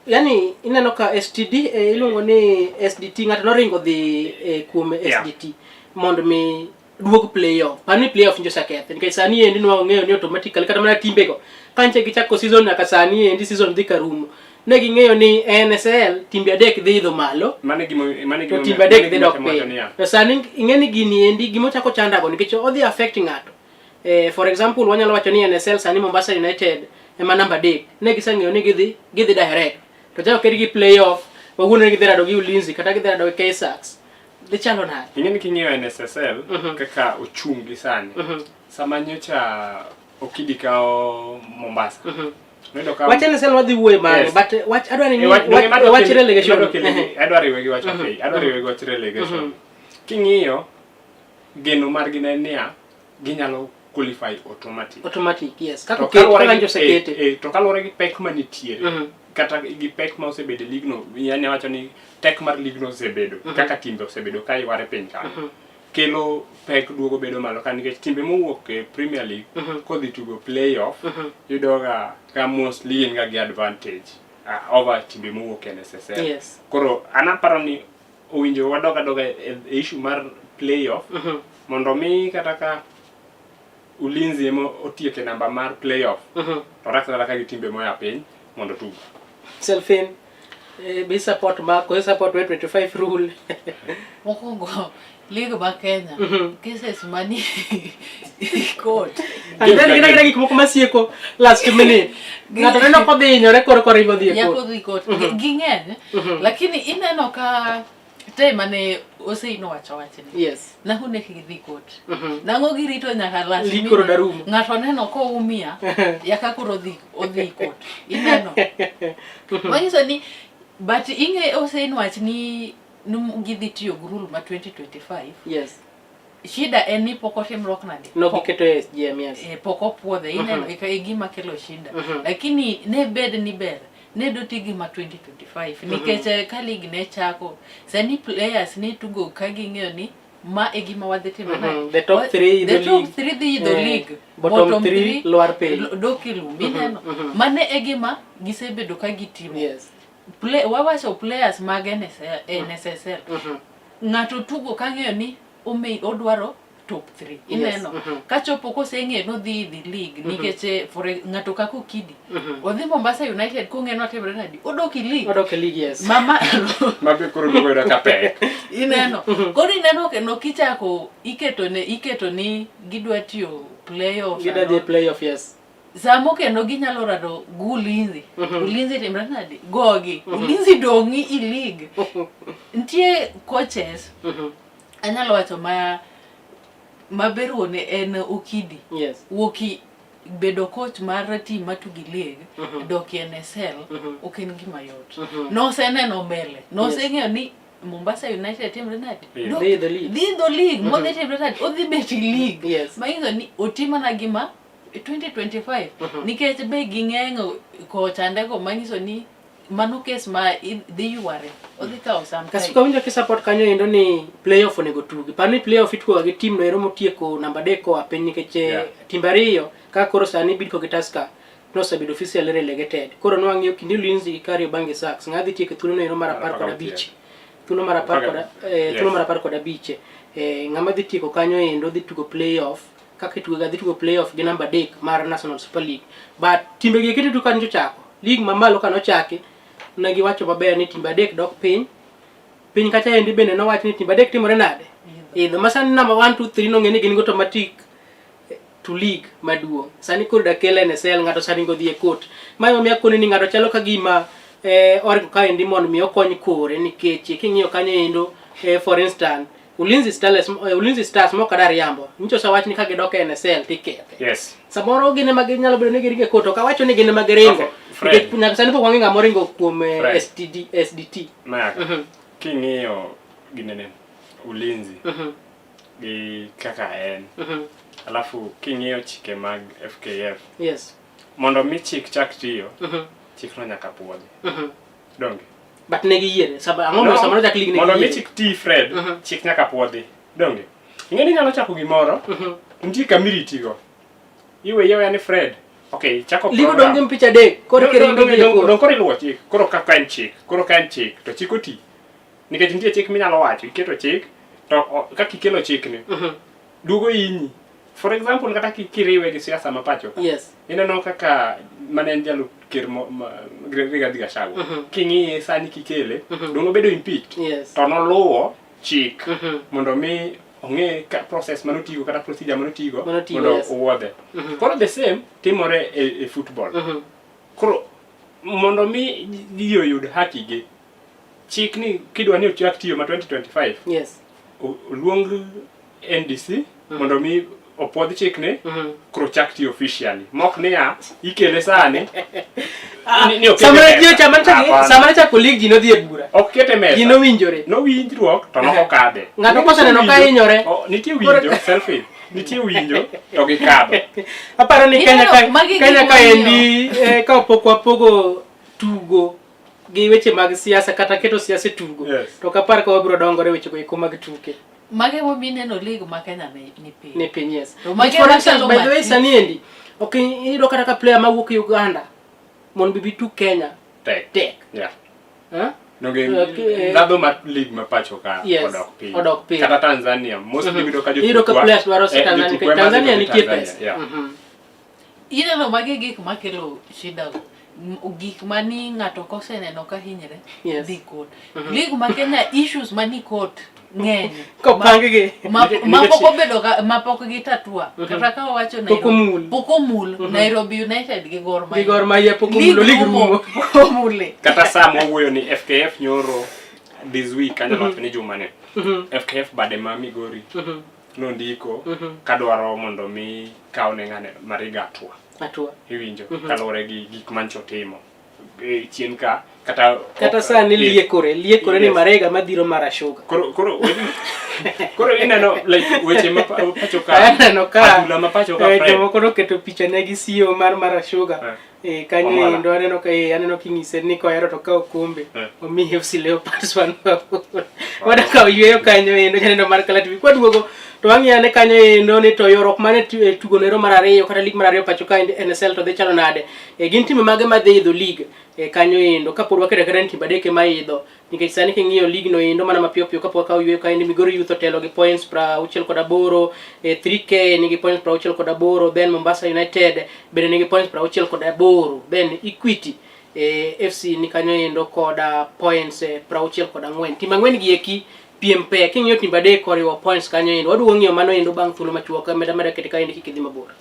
Yani ineno ka STD iluongo ni SDT ng'ato noringo dhi kuom SDT mondo mi duog playoff. Pani playoff njo osekethe nikech sani endi nwa ong'eyo ni automatically kata mana timbego kanche gichako season nyaka sani endi season dhi karumo. Ne ging'eyo ni NSL timbe adek dhi idho malo to timbe adek dhi dok piny. To sani ing'e ni gini endi gimochako chandago nikech odhi affect ng'ato. For example wanyalo wacho ni NSL sani Mombasa United ema namba 3. Ne giseng'eyo ni gidhi direct. To chako ket gi playoff wawuono ni gidhi rado gi Ulinzi kata gidhi rado gi K-Sharks. Dhi chalo nade? Ing'e ni king'iyo NSSL kaka ochung' gi sani. Sama nyocha Okidi kawo Mombasa. Noyudo ka Wach NSL wadhi wuoye bang'e, but wach adwa ni wach relegation. Adwa riwe gi wach okay, adwa riwe gi wach relegation. King'iyo geno margi ne niya ginyalo qualify automatic. Automatic, yes. Kaka oket, osekete. To kaluwore gi pek manitiere, kata gi pek ma osebedo e ligno, yani awacho ni tek mar ligno osebedo, kaka timbe osebedo ka yware piny kanyo. Kelo pek duogo bedo malo ka nikech timbe mowuok e Premier League kodhi tugo playoff yudo ga ka mostly gin ga gi advantage over timbe mowuok e NSSL. Yes. Koro an aparo ni owinjo wadog adoga e issue mar playoff mondo mi kata ka Ulinzi ema otieke namba mar playoff to rakre araka gi timbe moya piny mondo otug. Selfin be support Marco, support 25 rule. Mokwongo league ma Kenya cases mani court. And then gina gik moko masieko last minute. Ng'ato neno kodhi hinyore koro koringo dhi e court. Nyako dhi court. Ging'eny lakini ineno ka te mane Oseino wacho wachni. Yes. Nang'o ne gidhi court. Nang'o girito nyaka last minute. Koro darumo. Ng'ato neno koumia yaka koro odhi court. Ineno. Manyiso ni but ing'e Oseino wach ni gidhi tiyo gi rule ma 2025. Yes. Shida en ni pok otimruok nade? No giketo e SGM, yes. Pok opuodhe, ineno e gima kelo shida. Lakini ne bed ni ber, ne doti gi ma 2025 nikech ka league ne chako, sani players ne tugo ka ging'eyo ni ma e gima wadhi timo nade. The top 3 the top 3 dhi idho league, bottom 3 lwar piny. Dok e lum, ineno. Mane e gima gisebedo ka gitimo. Yes. Wawacho players mag NSSL. Ng'ato tugo kang'eyo ni odwaro top 3. Ineno. Kachopo koseng'eyo nodhi idhi league nikech for ng'ato kaka Okidi. Odhi Mombasa United kong'eyo notimre nadi. Odok e league. Odok e league, yes. Mama mabe koro duogo yudo ka pek. Ineno. Koro ineno kendo kichako iketo ni gidwa tiyo playoff. Gidwa dhi playoff, yes. Samo kendo ginyalo rado gi Ulinzi. Ulinzi timre nadi? Gogi. Ulinzi dong'i i league. Nitie coaches. Anyalo wacho maber ne en Okidi. Yes. Wuoki bedo coach mar team matugi league dok e NSL ok en gima yot. Noseneno mbele. Noseng'eyo ni Mombasa United timre nadi? Dhi idho league. Dhi idho league. Modhi timre nadi? Odhi bet e league. Yes. Manyiso ni otimana gima 2025 nikech be ging'eng'o kochandego manyiso ni Mano kes ma dhi yware. Odhi kawo some time. Kasuka winjo ki support kanyo endo ni playoff onego tugi. Par ni playoff itugo gi team no ero motieko namba 3 koa piny nikech timbe ariyo kaka koro sani Bidco gi Tusker nosebedo officially relegated. Koro nwang'iyo kinde Ulinzi gi Kariobangi Sharks ng'a dhi tieko thuolo no ero mar 15. Thuolo mar apar kod thuolo mar 15. Ng'ama dhi tieko kanyo endo dhi tugo playoff kaka itugo ga dhi tugo playoff gi namba 3 mar National Super League. But timbe gi eki tugo kanyo chako. League mamalo kanochaki ne giwacho maber ni timbe adek dok piny. Piny kacha endi bende nowach ni timbe adek timore nade? Idho. Ma sani namba 1 2 3 nong'e ni gin go automatic to league maduong'. Sani koro dakel NSL ng'ato sani go dhi e court. Ma emomiyo akoni ni ng'ato chalo ka gima oringo kaendi mondo mi okony kore nikech king'iyo kanyo endo for instance Ulinzi Stars, Ulinzi Stars mok adar riambo. Nyicho osewach ni ka gidok e NSL tikethe. Yes. Samoro gin ema ginyalo bedo ni giringo e court, ok awacho ni gin ema giringo. Okay, Fred. Nikech nyaka sani pok wang'e ng'ama oringo kuom Fred. STD, SDT. Mayaka. King'iyo ginene Ulinzi gi kaka en. Alafu king'iyo chike mag FKF. Yes. Mondo mi chik chak tiyo, chikno nyaka puodhi. Donge? But ne giyiere. Saba ang'o no, samoro chak league ne Mondo mi chik ti Fred, chik nyaka puodhi. Donge? Ing'e ni inyalo chako gimoro, nitie kama iritigo. Iwe aweya ni Fred. Okay, chako League odong' gi mpicha adek, koro kiringo dhi e court. Dong' koro iluwo chik. Koro kaka en chik, koro ka en chik, to chik oti. Nikech nitie chik minyalo wacho, iketo chik, to kaka ikelo chikni, duogo hinyi. For example, kata kiriwe gi siasa ma pacho ka. Yes. Ineno kaka mane en jalup ker Rigathi Gachagua. King'iye sani kikele, dong' obedo impeached. Yes. To noluwo chik mondo mi ong'e ka process manotigo kata procedure manotigo mondo owuodhe. Koro the same timore e football. Koro mondo mi ji oyud haki gi, chik ni kidwa ni ochak tiyo ma 2025. Yes. Oluong NDC mondo mi opuodh chikni, koro chak tiyo officially. Mok niya, ikele sani. Ni okete mesa. Sama chako league ji nodhi e bura. Ok kete mesa. Ji nowinjore. Nowinjruok to nokokadhe. Ng'ato koseneno ka hinyore. Nitie winjo, selfie. Nitie winjo to gikadho. Aparo ni Kenya ka endi ka pok wapogo tugo gi weche mag siasa kata keto siasa e tugo. To ok apar ka wabiro dongore weche go eko mag tuke. Mage momiyo ineno league ma Kenya ni piny. Ni piny, yes. For instance, by the way, sani endi, ok iyudo kata ka player mawuok Uganda mondo bi tug Kenya. Tek. Tek. Yeah. Donge ndhadhu mar league ma pacho ka odok piny. Odok piny. Kata Tanzania, mostly iyudo ka Iyudo ka players dwaro si Tanzania, Tanzania nitie pesa. Ineno magi gik makelo shida go. Gik mani ng'ato koseneno ka hinyre dhi court. League ma Kenya issues mani court ng'eny. Kopang gi. Ma pok obedo ka, ma pok gitatua. Kata ka wawacho Nairobi. Pok omul. Nairobi United gi Gor Mahia. Gi Gor Mahia pok omulo league rumo. Pok omule. Kata sa mwawuoyo ni FKF nyoro this week anyalo wacho ni juma ni. FKF bade ma Migori. Nondiko kadwaro mondo mi kawne ng'ane Mariga atua. Atua. Iwinjo kaluwore gi gik mancho timo chien ka kata kata sani liekore liekore ni Mariga madhiro mara sugar. Koro koro koro ineno like weche ma pacho ka aneno ka adhula ma pacho ka Fred jomoko noketo picha ne gi CEO mar mara sugar. Kanyo endo aneno ka aneno king'ise ni kohero to kaw kombe omi FC Leopards wan wada kaw yueyo kanyo endo janeno mar Kala TV kwaduogo to wang'iyo ane kanyo endo ni to ywaruok mane tugo nero mar ariyo kata league mar ariyo pacho ka NSL to dhi chalo nade gin timbe mage madhi idho league kanyo endo kapod waketo aketa ni timbe adek ema idho nikech sani king'iyo league no endo mana mapiyo piyo kapok wakawo yueyo kaendi Migori Youth otelo gi points 68, 3K nigi points 68, then Mombasa United bende nigi points 68, then Equity FC ni kanyo endo koda points 64. Timbe ang'wen gi eki piem pek, king'iyo timbe adek oriwo points kanyo endo. Waduogo ng'iyo mano endo bang' thuolo machuok, meda meda kete kaendi kik idhi mabor.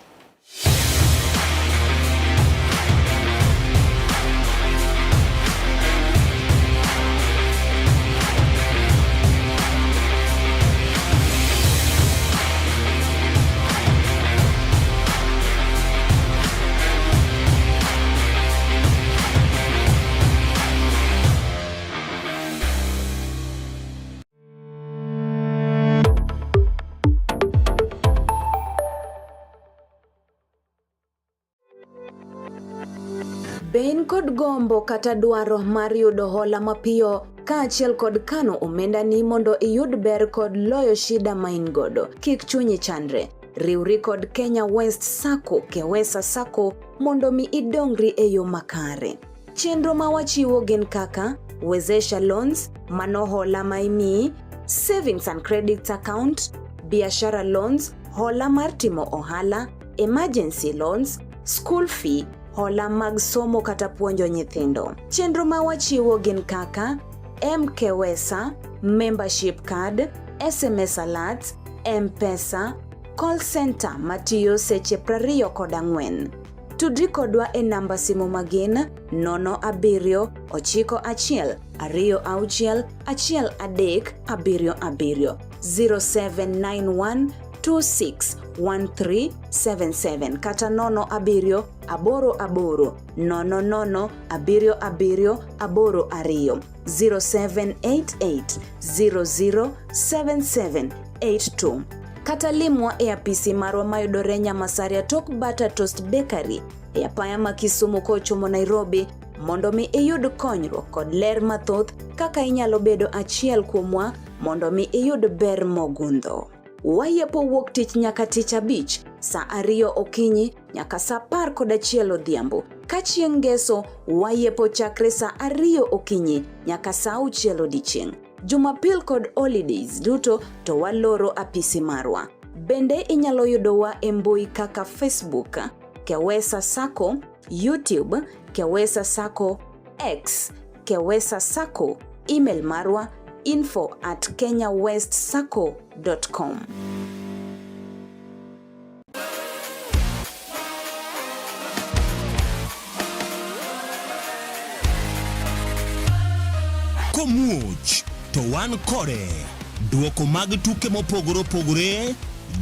Be in kod gombo kata dwaro mar yudo hola mapiyo kaachiel kod kano omendani mondo iyud ber kod loyo shida ma in godo? Kik chunyi chandre. Riwri kod Kenya West Sacco, Kewesa Sacco mondo mi idongri e yo makare. Chenro ma wachiwo gin kaka Wezesha Loans, mano hola ma imiyi, Savings and Credit Account, Biashara Loans, hola mar timo ohala, Emergency Loans, School Fee, hola mag somo kata puonjo nyithindo. Chenro ma wachiwo gin kaka MKWESA, Membership Card, SMS Alerts, M-Pesa, Call Center matiyo seche 24. Tudri kodwa e namba simu magin 07 91 26 13 77 0791 261377 kata 07 88 00 77 82 0788 007782 kata limwa e apisi marwa mayudore Nyamasaria tok Butter Toast Bakery e apaya ma Kisumu kochomo Nairobi mondo mi iyud konyruok kod ler mathoth kaka inyalo bedo achiel kuomwa mondo mi iyud ber mogundho. Wayepo wuok tich nyaka tich abich saa ariyo okinyi nyaka saa 11 odhiambo. Ka chieng' ngeso wayepo chakre saa ariyo okinyi nyaka saa auchiel odiechieng'. Jumapil kod holidays duto to waloro apisi marwa. Bende inyalo yudowa e mbui kaka Facebook, Kewesa Sacco, YouTube, Kewesa Sacco, X, Kewesa Sacco, email marwa info at kenyawestsacco.com. Komuoch to wan kode. Duoko mag tuke mopogore opogore,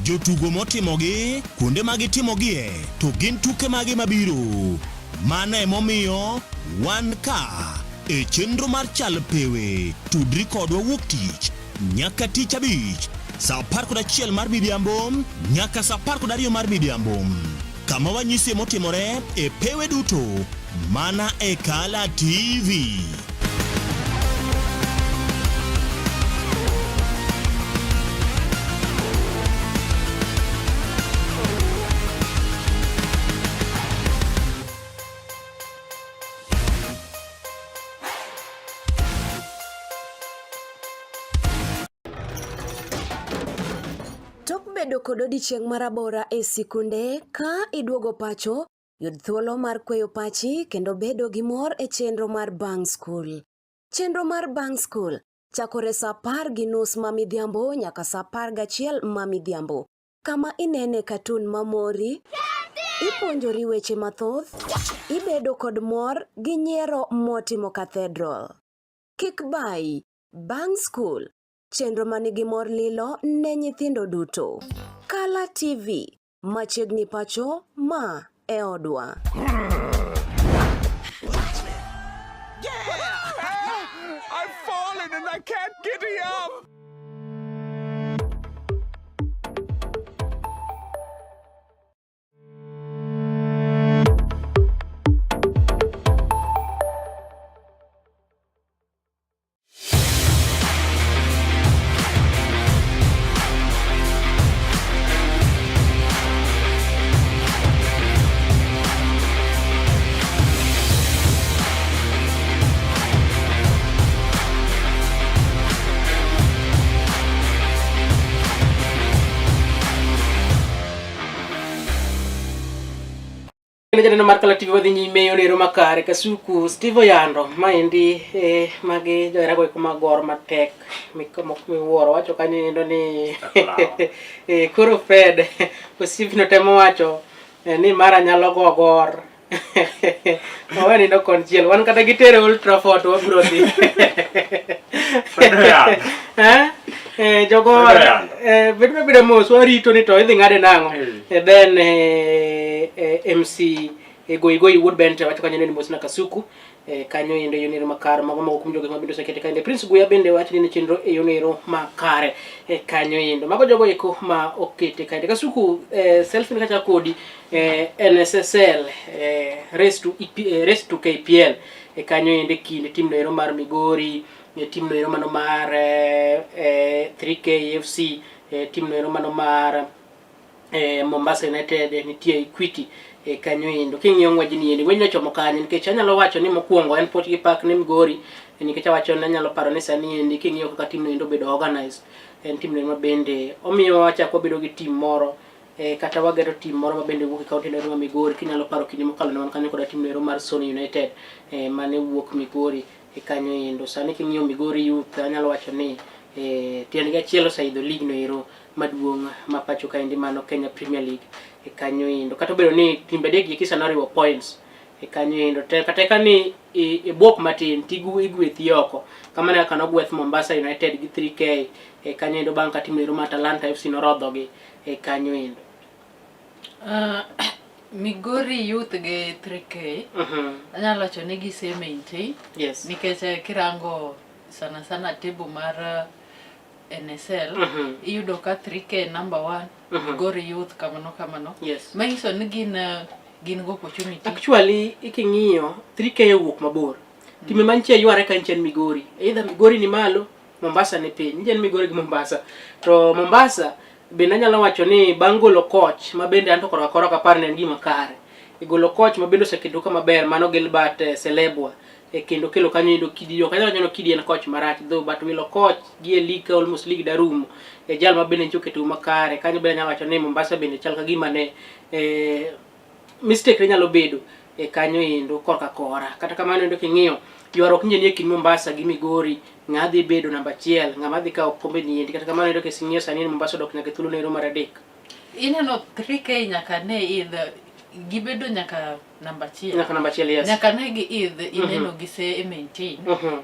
jotugo motimogi, kuonde ma gitimogie, to gin tuke mage mabiro. Mano emomiyo wan ka e chenro mar Chal Pewe. Tudri kodwa wuok tich nyaka tich abich saa 11 mar midhiambo nyaka saa 12 mar midhiambo kama wanyisie motimore e pewe duto mana e Kala TV. Tok bedo kod odiechieng' marabora e sikunde, ka iduogo pacho, yud thuolo mar kweyo pachi kendo bedo gi mor e chenro mar bang' skul. Chenro mar bang' skul chakore saa 10:30 ma midhiambo nyaka saa 11 ma midhiambo, kama inene katun mamori, ipuonjori weche mathoth, ibedo kod mor gi nyiero motimo cathedral. Kik bayi, bang' skul, chenro manigi mor lilo ne nyithindo duto. Kala TV, machiegni pacho, ma e odwa. Yeah! I've fallen and I can't get up! Kendo janeno mar Kala TV wadhi nyime yonero makare Kasuku Steve Oyando maendi eh, magi joherago eko mag gor matek miwuoro wacho kanyo endo ni eh, koro Fred osiepno temo wacho eh, ni mara nyalo go gor owe nindo konchiel wan kata gitere Old Trafford wabiro dhi eh? Eh, jogo eh, bed mabeda mos warito ni to idhi ng'ade nang'o eh. Then eh, eh, MC E goi goi wuod Bente wacho kanyo ni mosna Kasuku e, kanyo endo e yonero makare mago mago kuom jogo ma bende osekete kanyo. Prince Guya bende wacho ni chenro e yonero makare e kanyo endo. Mago jogo eko ma okete kanyo. Kasuku e, selfie ni kacha kodi e, NSSL e, race to EP, e, race to KPL e kanyo endo e kind tim no ero mar Migori e tim no ero mano mar e, e, 3K FC e, tim no ero mano mar eh, Mombasa United eh, nitie Equity eh, kanyo endo. King'iyo ng'wejni endi, ng'wejni ochomo kanye? Nikech anyalo wacho ni mokwongo en puoch gi pak ne Migori, eh, nikech awacho ni anyalo paro ni sani endi king'iyo kaka team no endo obedo organized, en team no ma bende omiyo wachako wabedo gi team moro eh, kata wageto team moro ma bende wuok e kaunti no ma Migori. Kinyalo paro kinde mokalo ne wan kanyo koda team no ero mar Sony United eh, mane wuok Migori e kanyo endo. Sani king'iyo Migori Youth anyalo wacho ni eh, tiendgi achiel oseidho league no ero maduong' ma pacho kaendi mano Kenya Premier League e kanyo endo. Kata obedo ni timbe adek gi kisa noriwo points e kanyo endo. Te kata ka ni ibwok matin tigu igwethi oko. Kamano kaka nogweth Mombasa United gi 3K e kanyo endo bang' ka tim ero mar Talanta FC norodhogi e kanyo endo. Migori Youth gi 3K anyalo wacho ni gise maintain nikech eh, kirango sana sana table mar eh, NSL iyudo ka 3K number one Migori Youth kamano kamano manyiso ni gin eh, gin go opportunity Actually iking'iyo 3K owuok mabor. Time mantie yware ka en Migori. Either Migori ni malo, Mombasa ni piny. Nitie Migori gi Mombasa. To Mombasa bende anyalo wacho ni bang' golo coach ma bende anto kora kora ok apar ni en gima kare. E golo coach ma bende oseketo ka maber mano Gilbert eh, Selebwa e kendo kelo kanyo yudo Kidi ok anyal wacho ni Kidi en coach marach though but wilo coach gi e league ka almost league darumo e jal ma bende nyocha oketo makare kanyo bende anyalo wacho ni Mombasa bende chal ka gima ne eh, mistake ne nyalo bedo e kanyo endo korka kora kata kamano endo king'iyo ywaruok nje nie kind Mombasa gi Migori ng'a dhi bedo namba achiel ng'ama dhi kawo kombe ni endi kata kamano endo kising'iyo sani en Mombasa odok nyaka e thuolo nero mar adek ineno 3K nyaka ne idh gibedo nyaka namba achiel nyaka namba achiel yes nyaka ne gi idh ineno gise maintain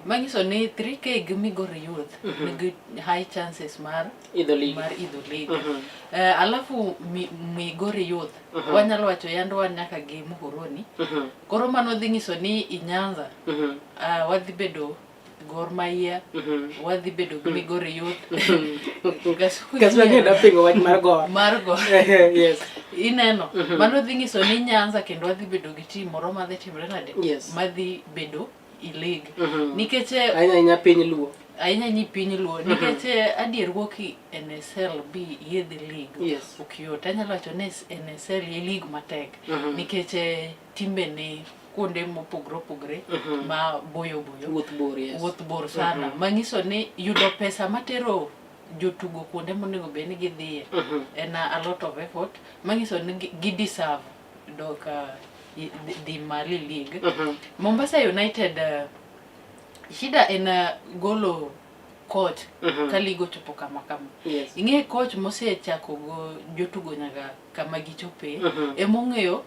manyiso ni 3K gi Migori Youth nigi high chances mar idho league mar idho league Eh, alafu mi, Migori Youth wanyalo wacho yand wan nyaka gi Muhoroni koro mano dhi nyiso ni i Nyanza wadhi bedo Gor Mahia wadhi bedo gi Migori Youth Kasuku Kasuku nyiero. napingo wach mar Gor mar Gor yes ineno mano dhi nyiso ni Nyanza kendo wadhi bedo gi team moro madhi timre nade Yes. madhi bedo i league nikech ahinya ahinya piny Luo ahinya nyi piny Luo nikech adier wuok i NSL bi yedhi league Yes. ok yot anyalo wacho ni NSL e league matek nikech timbe ni kuonde mopogore opogore ma boyo boyo wuoth bor yes wuoth bor sana manyiso ni yudo pesa matero jotugo kuonde monego bed ni gidhiye en a lot of effort manyiso ni gi deserve dok dhi malo e league Mombasa United shida en golo coach ka league ochopo kama kama Yes. ing'e coach mosechako go jotugo nyaka kama gichope emong'eyo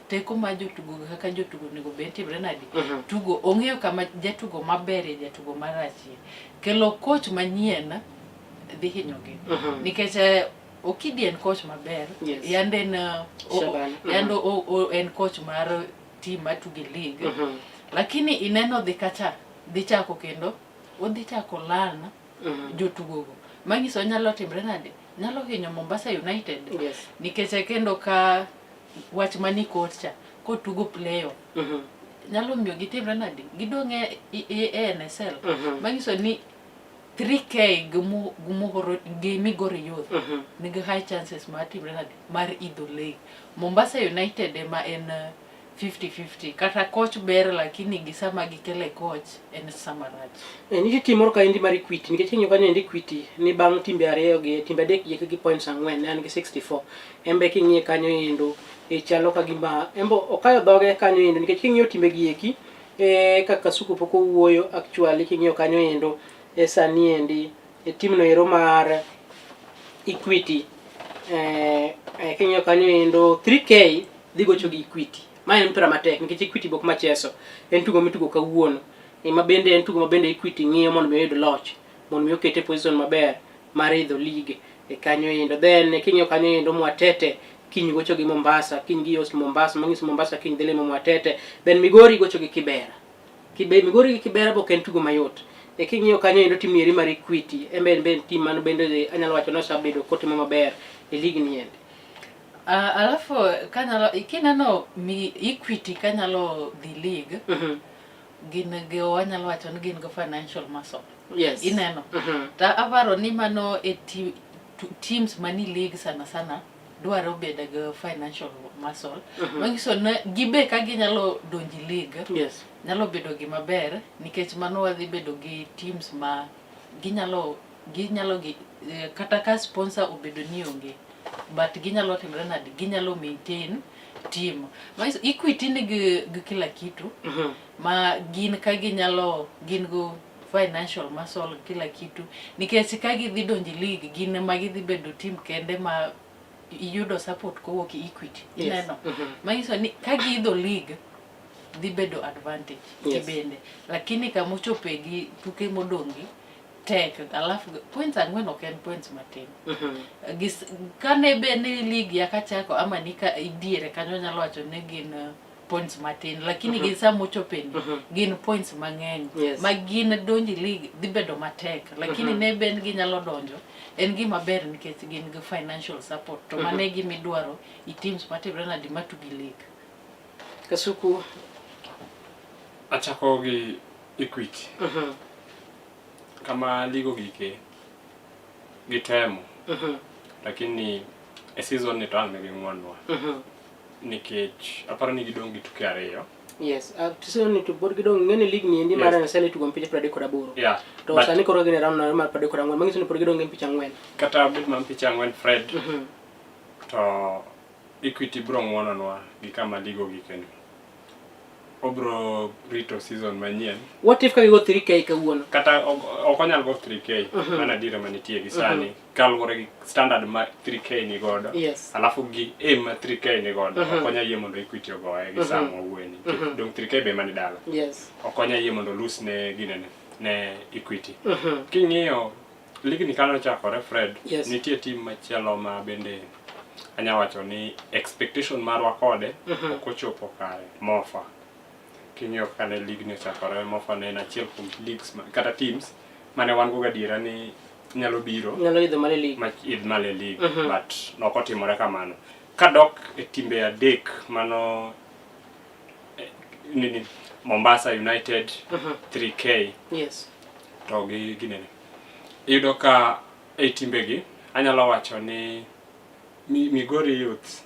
teko mar jotugo kaka jotugo onego bed timre nade tugo ong'eyo kama jatugo maberie jatugo marachie kelo coach manyien dhi hinyogi nikech eh, Okidi en coach maber Yes. yande en Shaban. yande en coach mar team matugo e league lakini ineno dhi kacha dhi chako kendo odhi chako lan jotugo go manyiso nyalo timre nade nyalo hinyo Mombasa United Yes. nikech kendo ka wach mani coach cha kotugo playoff nyalo miyo gitimre nade gidong' e, e, e NSL manyiso ni 3K gi Muhoro gi Migori Youth nigi high chances mar timre nade mar idho league Mombasa United ema en 50-50 kata coach ber lakini gi sama gikele coach en sama rach Eh, nitie team moro kaendi mar Equity nikech king'iyo kanyo endi Equity ni bang' timbe ariyo gi timbe adek gi gi points ang'wen en gi 64 en be king'iye kanyo endo e chalo ka gima en be okayo dhoge kanyo endo nikech king'iyo timbe gi eki e kaka Kasuku pok owuoyo actually king'iyo kanyo endo e sani endi e team no ero mar Equity eh, eh, king'iyo kanyo endo 3K dhi gocho gi Equity ma en mpira matek nikech Equity bok macheso en tugo mitugo kawuono e ma bende en tugo ma bende Equity ng'iyo mondo mi oyud loch mondo mi okete position maber mar idho league e kanyo endo then king'iyo kanyo endo Mwatete Kiny gocho gi Mombasa, kiny gi host Mombasa, manyiso Mombasa kiny dhi limo Mwatete, then Migori gocho gi Kibera. Kibe, Migori gi Kibera be ok en tugo mayot. E king'iyo kanyo endo tim eri mar Equity, en be en be en tim mano bende anyalo wacho ni osebedo kotimo maber e lig ni endi. Alafu kanyalo kineno mi Equity kanyalo dhi league gin gi wanyalo wacho ni gin gi financial muscle. Yes. Ineno. To aparo ni mano e teams mani league sana sana dwaro bedo gi financial muscle. Manyiso ni gibe ka ginyalo donji league nyalo bedo gima ber nikech mano wadhi bedo gi teams ma ginyalo ginyalo gi kata ka sponsor obedo ni onge but ginyalo timre nade ginyalo maintain team. Manyiso Equity nigi gi kila kitu ma gin ka ginyalo gin go financial muscle kila kitu nikech ka gidhi donjo e league gin ema gidhi bedo team kende ma iyudo support kowuok e Equity. Ineno? Manyiso ni ka giidho league dhi bedo advantage kibende. Lakini kamochope gi tuke modong' gi tek alafu points 4 ok en points matin. Kane be ni league ya kachako ama ni ka idiere kanyo nyalo wacho ni gin points matin lakini gin sama ochope ni gin points mang'eny ma gin donji league dhi bedo matek lakini ne ben ginyalo donjo en gima ber nikech gin gi financial support to mano e gima idwaro i teams matimre nadi matugi league. Kasuku. Achako gi Equity. Kama league ogike gitemo. Lakini e season ni to ang' ne ging'wonwa. Nikech aparo ni gidong' gi tuke 2. Yes, season ni to pod gidong' ng'eni league ni endi mar NSL itugo mpiche 38. To sani koro gin e round mar 34, manyiso ni pod gidong' gi mpiche 4. Kata bed ma mpiche 4 Fred. To Equity bro ng'wononwa gi kama league ogike ni. Obro rito season manyien. What if ka gigo 3K kawuono? Kata ok onyal go 3K, mano adiera manitie gi sani. Kaluwore gi standard ma 3K ni godo. Alafu gi aim ma 3K ni godo. Ok onyal yie mondo Equity ogoye gi sama wawuoye ni. Dong 3K be mani dala. Ok onyal yie mondo lose ne ginene, ne Equity. King'iyo league ni kane ochakore Fred, nitie team machielo ma bende anya wacho ni expectation marwa kode ok ochopo kare, Mofa. King'iyo kaka ne league ni ochakore, Mofa ne en achiel kuom leagues kata teams mane wan go gadiera ni nyalo biro nyalo idho malo e league, ma idh malo e league, but ok otimore kamano. Kadok e timbe 3 mano nini Mombasa United, 3K to gi ginene. Iyudo ka e timbegi anyalo wacho ni Migori Youth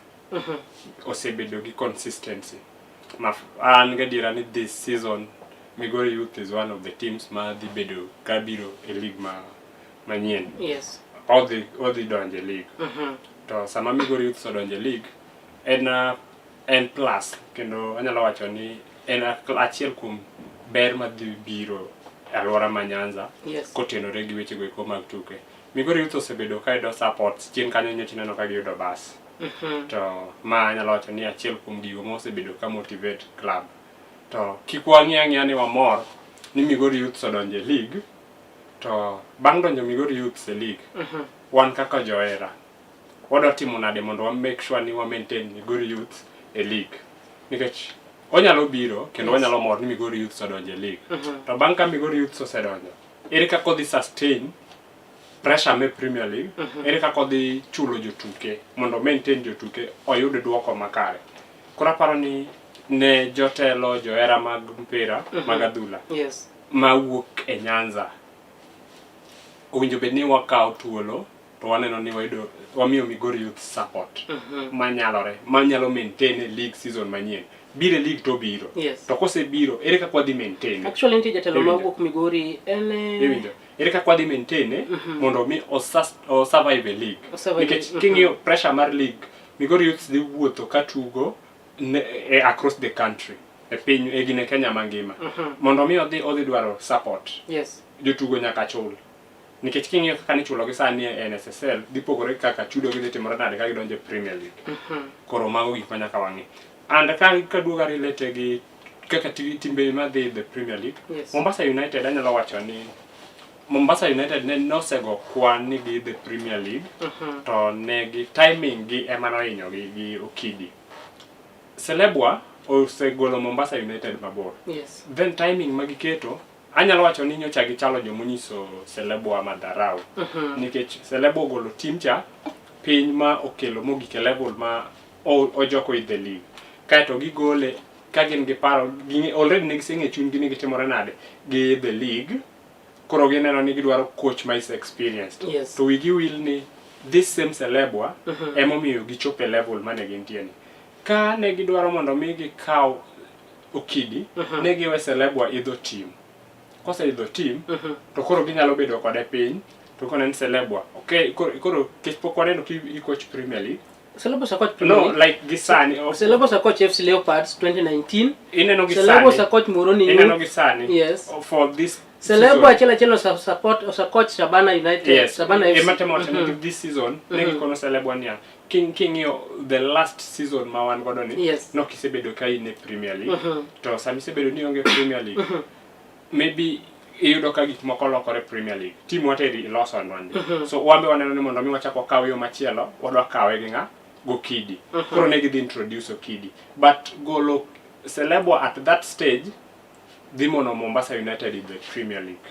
osebedo gi consistency. Ma an gadiera ni this season Migori Youth is one of the teams ma dhi bedo ka biro e league ma manyien. Odhi donjo e league. To sama Migori Youth odonjo e league en plus kendo anyalo wacho ni en achiel kuom ber madhi biro e alwora ma Nyanza kotenore gi weche go eko mag tuke. Migori Youth osebedo ka yudo support chien kanyo nyocha ineno ka giyudo bus. To ma anyalo wacho ni achiel kuom gigo ma osebedo ka motivate club. To kik wang'i ang'iya ni wamor ni Migori Youth odonjo e league to bang' donjo Migori Youth e league wan kaka johera wadwa timo nade mondo wa make sure ni wa maintain Migori Youth e league nikech onyalo biro kendo wanyalo mor ni Migori Youth odonjo e league to bang' ka Migori Youth osedonjo ere kaka odhi sustain pressure me Premier League ere kaka odhi chulo jotuke mondo maintain jotuke oyud duoko makare. Koro aparo ni ne jotelo johera mag mpira mag adhula mawuok e Nyanza owinjo bed ni wakawo thuolo to waneno ni wayudo wamiyo Migori Youth support manyalore manyalo maintain e league season manyien. Biro e league to biro. To kosebiro ere kaka wadhi maintain? Actually nitie jatelo mawuok Migori en Iwinjo? Ere kaka wadhi maintain mondo mi o survive e league? Nikech king'iyo pressure mar league, Migori Youth dhi wuotho ka tugo across the country e piny e gine Kenya mangima. Mondo mi odhi dwaro support. Jotugo nyaka chul. Nikech king'iyo kaka nichulo gi sani e NSSL dhi pogore kaka chudo gi dhi timore nade ka gidonjo e Premier League. Koro mago gik ma nyaka wang'i. And ka duoga relate gi kaka timbe madhi the Premier League, Mombasa United anyalo wacho ni Mombasa United ne nosego kwan ni gi the Premier League to ne gi timing gi ema nohinyogi gi Okidi. Celebwa osegolo Mombasa United mabor. Yes. Then timing ma giketo anyalo wacho ni nyocha gichalo jomonyiso Celebwa madharau nikech Celebwa ogolo team cha piny ma okelo mogik e level ma ojoko in the league kaeto gigole ka gin gi paro already ne giseng'e chunygi ni gitimore nade gi the league koro gineno ni gidwaro coach ma is experienced Yes. to wigi wil ni this same Celebwa emomiyo gichopo e level mane gintie ni ka ne gidwaro mondo mi gikaw Okidi ne giwe Celebwa idho team koseidho team to koro ginyalo bedo kode piny to kone ni Celebwa okay koro kech pok waneno ki i coach Premier League Celebwa osecoach Premier no League. like gi sani Celebwa osecoach FC Leopards 2019. ineno gi Celebwa sani osecoach Muhoroni ineno Youth. gi sani Yes. for this Celebwa season. achiel achiel osesupport osecoach Shabana United, yes Shabana FC. ema temo wacho ni this season ne gikono Celebwa niya king'iyo the last season ma wan godo ni Yes. nok isebedo ka in e Premier League to sama isebedo ni ionge Premier League maybe iyudo ka gik moko lokore Premier League team wateri iloso nwandi so wan be waneno ni mondo mi wachak wakaw yo machielo wadwa kawe gi ng'a Gokidi koro ne gidhi introduce Okidi but golo Celebwa at that stage dhi mono Mombasa United in the Premier League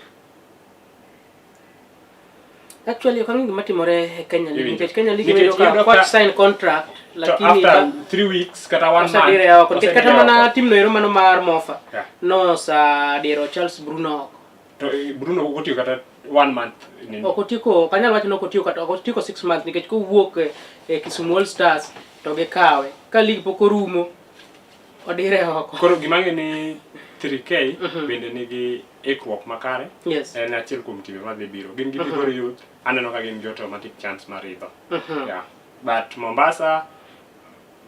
Actually, ok ang'e gima timore e Kenya League Iwinjo. nikech Kenya League Nikech iyudo ka iyudo coach ka- sign contract to lakini after 3 weeks kata one month osedire oko nikech kata osedire mana oko. team no ero mano mar Mofa Yeah. nosadiro Charles Bruno oko. To Bruno ok otiyo kata one month nini. Ok otieko, ok anyal wacho ni ok otieko kata ok otieko 6 months nikech kowuok e Kisumu All Stars to gikawe. Ka league pok orumo odire oko. Koro gima ang'e ni 3K bende nigi ikruok makare. Yes. En achiel kuom timbe madhi biro. Gin gi Migori Youth, aneno ka gin gi automatic chance mar idho. Yeah. But Mombasa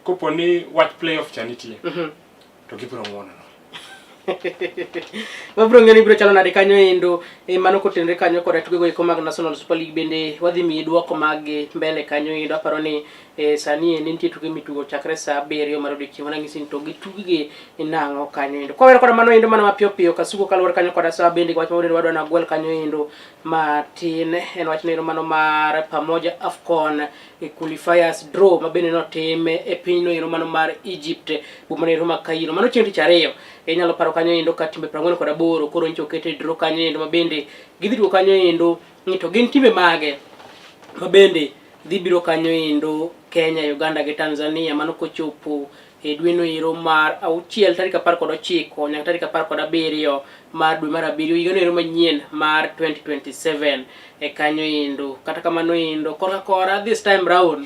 kopo ni wach playoff cha nitie to gibiro ng'uono. Wabiro ng'eyo ni biro chalo nade kanyo endo e mano kotenore kanyo koda tukego eko mag National Super League bende wadhi miyi duoko mag mbele kanyo endo aparo ni e, sani endi nitie tuke mitugo chakre saa abiriyo mar odiochieng' wanang'isi ni to gituggi nang'o kanyo endo kwawero koda mano endo mana mapiyo piyo kasuko kaluwore kanyo koda saa bende wach mabende wadwa nagwel kanyo endo matin en wach noero mano mar pamoja AFCON e qualifiers draw ma bende notim e piny noero mano mar Egypt boma noero ma Cairo mano chieng' tich ariyo inyalo paro kanyo endo ka timbe 48 koro nyicho oket e draw kanyo endo ma bende gidhi tugo kanyo endo ni to gin timbe mage ma bende dhi biro kanyo endo Kenya, Uganda gi Tanzania mano kochopo e dweno ero mar auchiel tarik 19 nyaka tarik 17 mar dwe mar abiriyo higano ero manyien mar 2027 e kanyo endo. Kata kamano endo korka kora this time round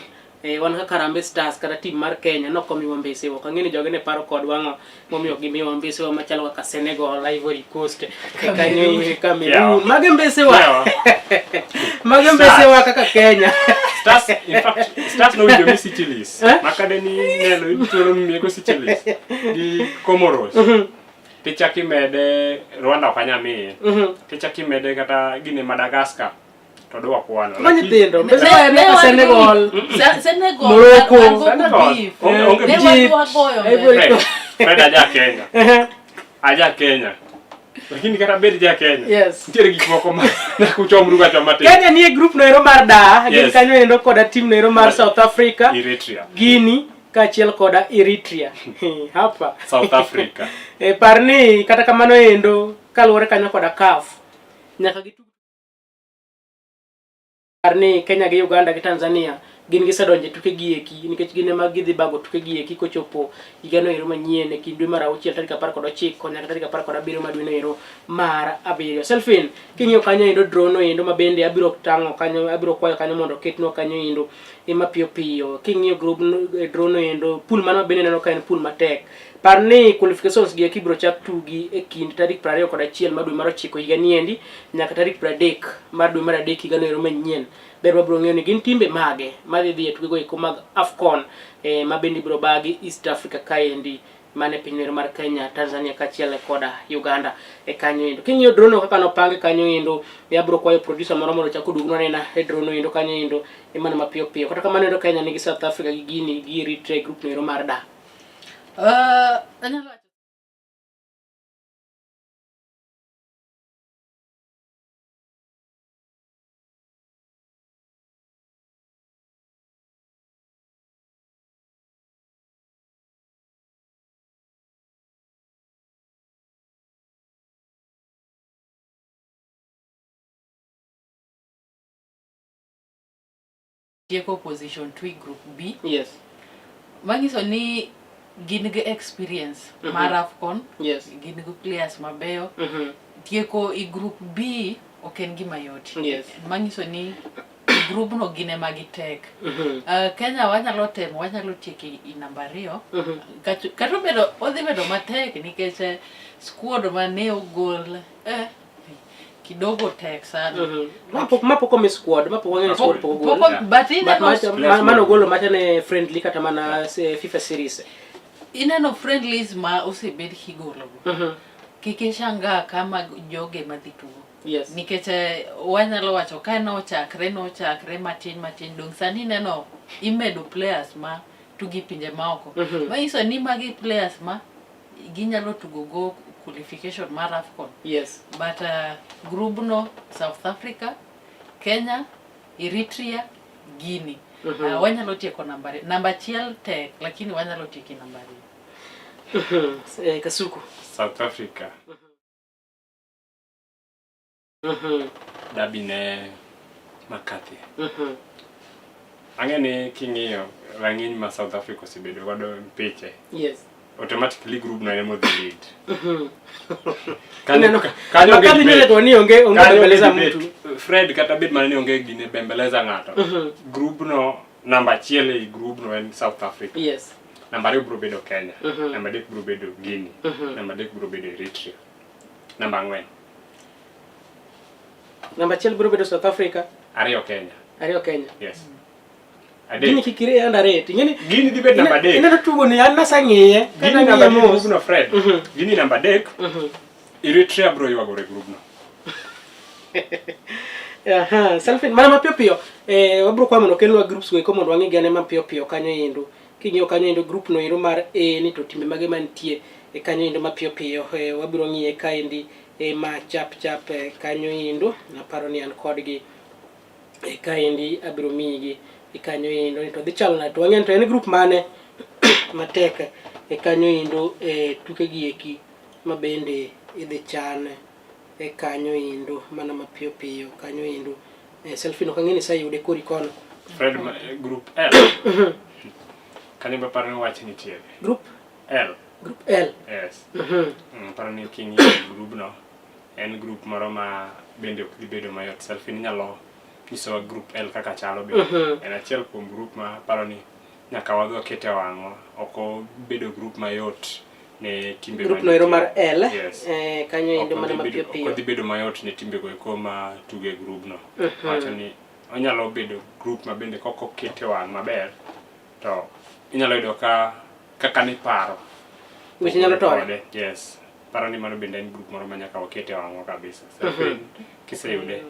wan kaka Harambee Stars kata team mar Kenya nokomiwa mbese ok ang'e ni jogi ne paro kodwa ang'o momiyo gimiyowa mbesewa machalo kaka Senegal, Ivory Coast, e kanyo endo Cameroon. Yeah. Mage mbesewa. Yeah. Mage mbesewa kaka Kenya. Stars, in fact, Stars nowinjo mi Seychelles. Eh? Makade ni neno thuolo mimieko Seychelles gi Comoros. Tichak imede Rwanda ok anyal miye. Tichak imede kata gine Madagascar to dwa kwano. Ma nyithindo Ne- mbesewa en ne kaka wan gi- Senegal. Senegal, Morocco. wan go Senegal. beef. Onge Ne beef. wadwa goyo mbele. Ivory Fred, Coast. Fred aja Kenya. Aja Kenya. Lakini kata bed ja Kenya. Yes. Nitiere gik moko ma nyaka uchomru kata matin. Kenya nie group noero mar da gin Yes. kanyo endo koda team noero mar South Africa, Eritrea, Guinea kaachiel koda Eritrea. Hapa. South Africa. E, par ni kata kamano endo kaluwore kanyo koda CAF nyaka gitug par ni Kenya gi Uganda gi Tanzania gin gisedonjo e tuke gi eki nikech gin ema gidhi bago tuke gi eki kochopo higano ero manyien e kind dwe mar auchiel tarik 19 nyaka tarik 17 mar dweno ero mar abiriyo. Selfin, king'iyo kanyo endo draw no endo ma bende abiro tang'o kanyo abiro kwayo kanyo mondo oketnwa kanyo endo e mapiyo piyo. King'iyo group no, draw no endo pool mano ma bende neno ka en pool matek. Par ni qualifications gi eki ibiro chak tugi e kind tarik 21 mar dwe mar ochiko higa ni endi nyaka tarik 30 mar dwe mar adek higa no ero manyien. Ber wabiro ng'eyo ni gin timbe mage madhi dhi e tukego eko mag AFCON ma bende ibiro bagi East Africa kaendi mane piny ero mar Kenya, Tanzania kaachiel koda Uganda e kanyo endo. King'iyo draw no kaka nopange kanyo endo, abiro kwayo producer moro mondo ochak oduognwa nena e draw no endo kanyo endo e mana mapiyo piyo. Kata kamano endo Kenya nigi South Africa gi Guinea gi Eritrea e group no ero mar da. Anyalo wacho gitieko position 2 e group B. Yes. Manyiso ni gin gi experience mm -hmm. mar AFCON. Yes. Gin gi players mabeyo. Mm -hmm. Tieko i group B ok en gima yot. Yes. Manyiso ni group no gin ema gitek. Mm -hmm. Kenya wanyalo temo, wanyalo tieko i namba ariyo. Mm -hmm. Kata obedo odhi bedo matek nikech squad mane ogol kidogo tek sana. Mm -hmm. Ma pok omi squad, ma pok wang'eyo ni squad pok ogol. Pok, but ineno mano ogolo macha ne friendly kata mana FIFA series. Ineno friendlies ma osebed kigolo go. Mm -hmm. Kik ishangaa kama joge madhi tugo. Yes. Nikech wanyalo wacho ka nochakre matin matin dong sani ineno imedo players ma tugi pinje maoko. Mm -hmm. Manyiso ni magi players ma ginyalo tugo go qualification mar AFCON. Yes. But group no South Africa, Kenya, Eritrea, Guinea. Mm -hmm. Wanyalo tieko namba achiel tek, lakini wanyalo tieko namba ariyo. Mm -hmm. Kasuku. South Africa. Mm -hmm. Derby ne McCarthy. Mm -hmm. Ang'e ni king'iyo rang'iny ma South Africa osebedo godo piche. Yes. Automatically group no ema odhi lead. Kanyo ni onge bembeleza mtu. Fred kata bed mana ni onge gine bembeleza ng'ato. Group no namba achiel e group no en South Africa. Yes. Namba ariyo biro bedo Kenya. Namba adek biro bedo Guinea. Namba adek biro bedo Eritrea. Namba ang'wen. Namba achiel biro bedo South Africa. Ariyo Kenya. Ariyo Kenya. Yes. Gini kik ire underrate. Ing'eni Gini dhi bedo namba adek. Ineno tugo ni an nasang'iye. Gini namba adek group no Fred. Gini namba adek. Eritrea biro ywagore group no. Aha, Selfie mana mapiyo piyo. Wabiro kwa mondo okelnwa groups go eko mondo wang'i gi ane mapiyo piyo kanyo endo. King'iyo kanyo endo group no ero mar A ni to timbe mage mantie e kanyo endo mapiyo piyo. Wabiro ng'iye kaendi ma chap chap kanyo endo. Naparo ni an kodgi kaendi abiro miyigi kanyo endo ni to dhi chalo nade to wang'eyo ni to en group mane matek e kanyo endo tuke gi eki ma bende idhi chan e kanyo endo mana mapiyo piyo kanyo endo. Selfie no kang'e ni iseyude kori kono. Fred, group L. Kanyo be aparo ni wach nitiere. Group L. Group L. Yes. Aparo ni king'iyo group no en group moro ma bende ok dhi bedo mayot. Selfie inyalo nyisowa group L kaka chalo bende. En achiel kuom group ma aparo ni nyaka wadhi waket e wang'wa. Ok obedo group mayot ne timbe Group no ero mar L. Yes. Kanyo endo mana mapiyo piyo. Ok odhi bedo mayot ne timbe go eko ma tuge group no. Wacho ni onyalo bedo group ma bende kok oket e wang' maber to inyalo yudo ka kaka niparo. Weche nyalo tore. Yes. Paro ni mano bende en group moro ma nyaka waket e wang'wa kabisa. Kiseyude.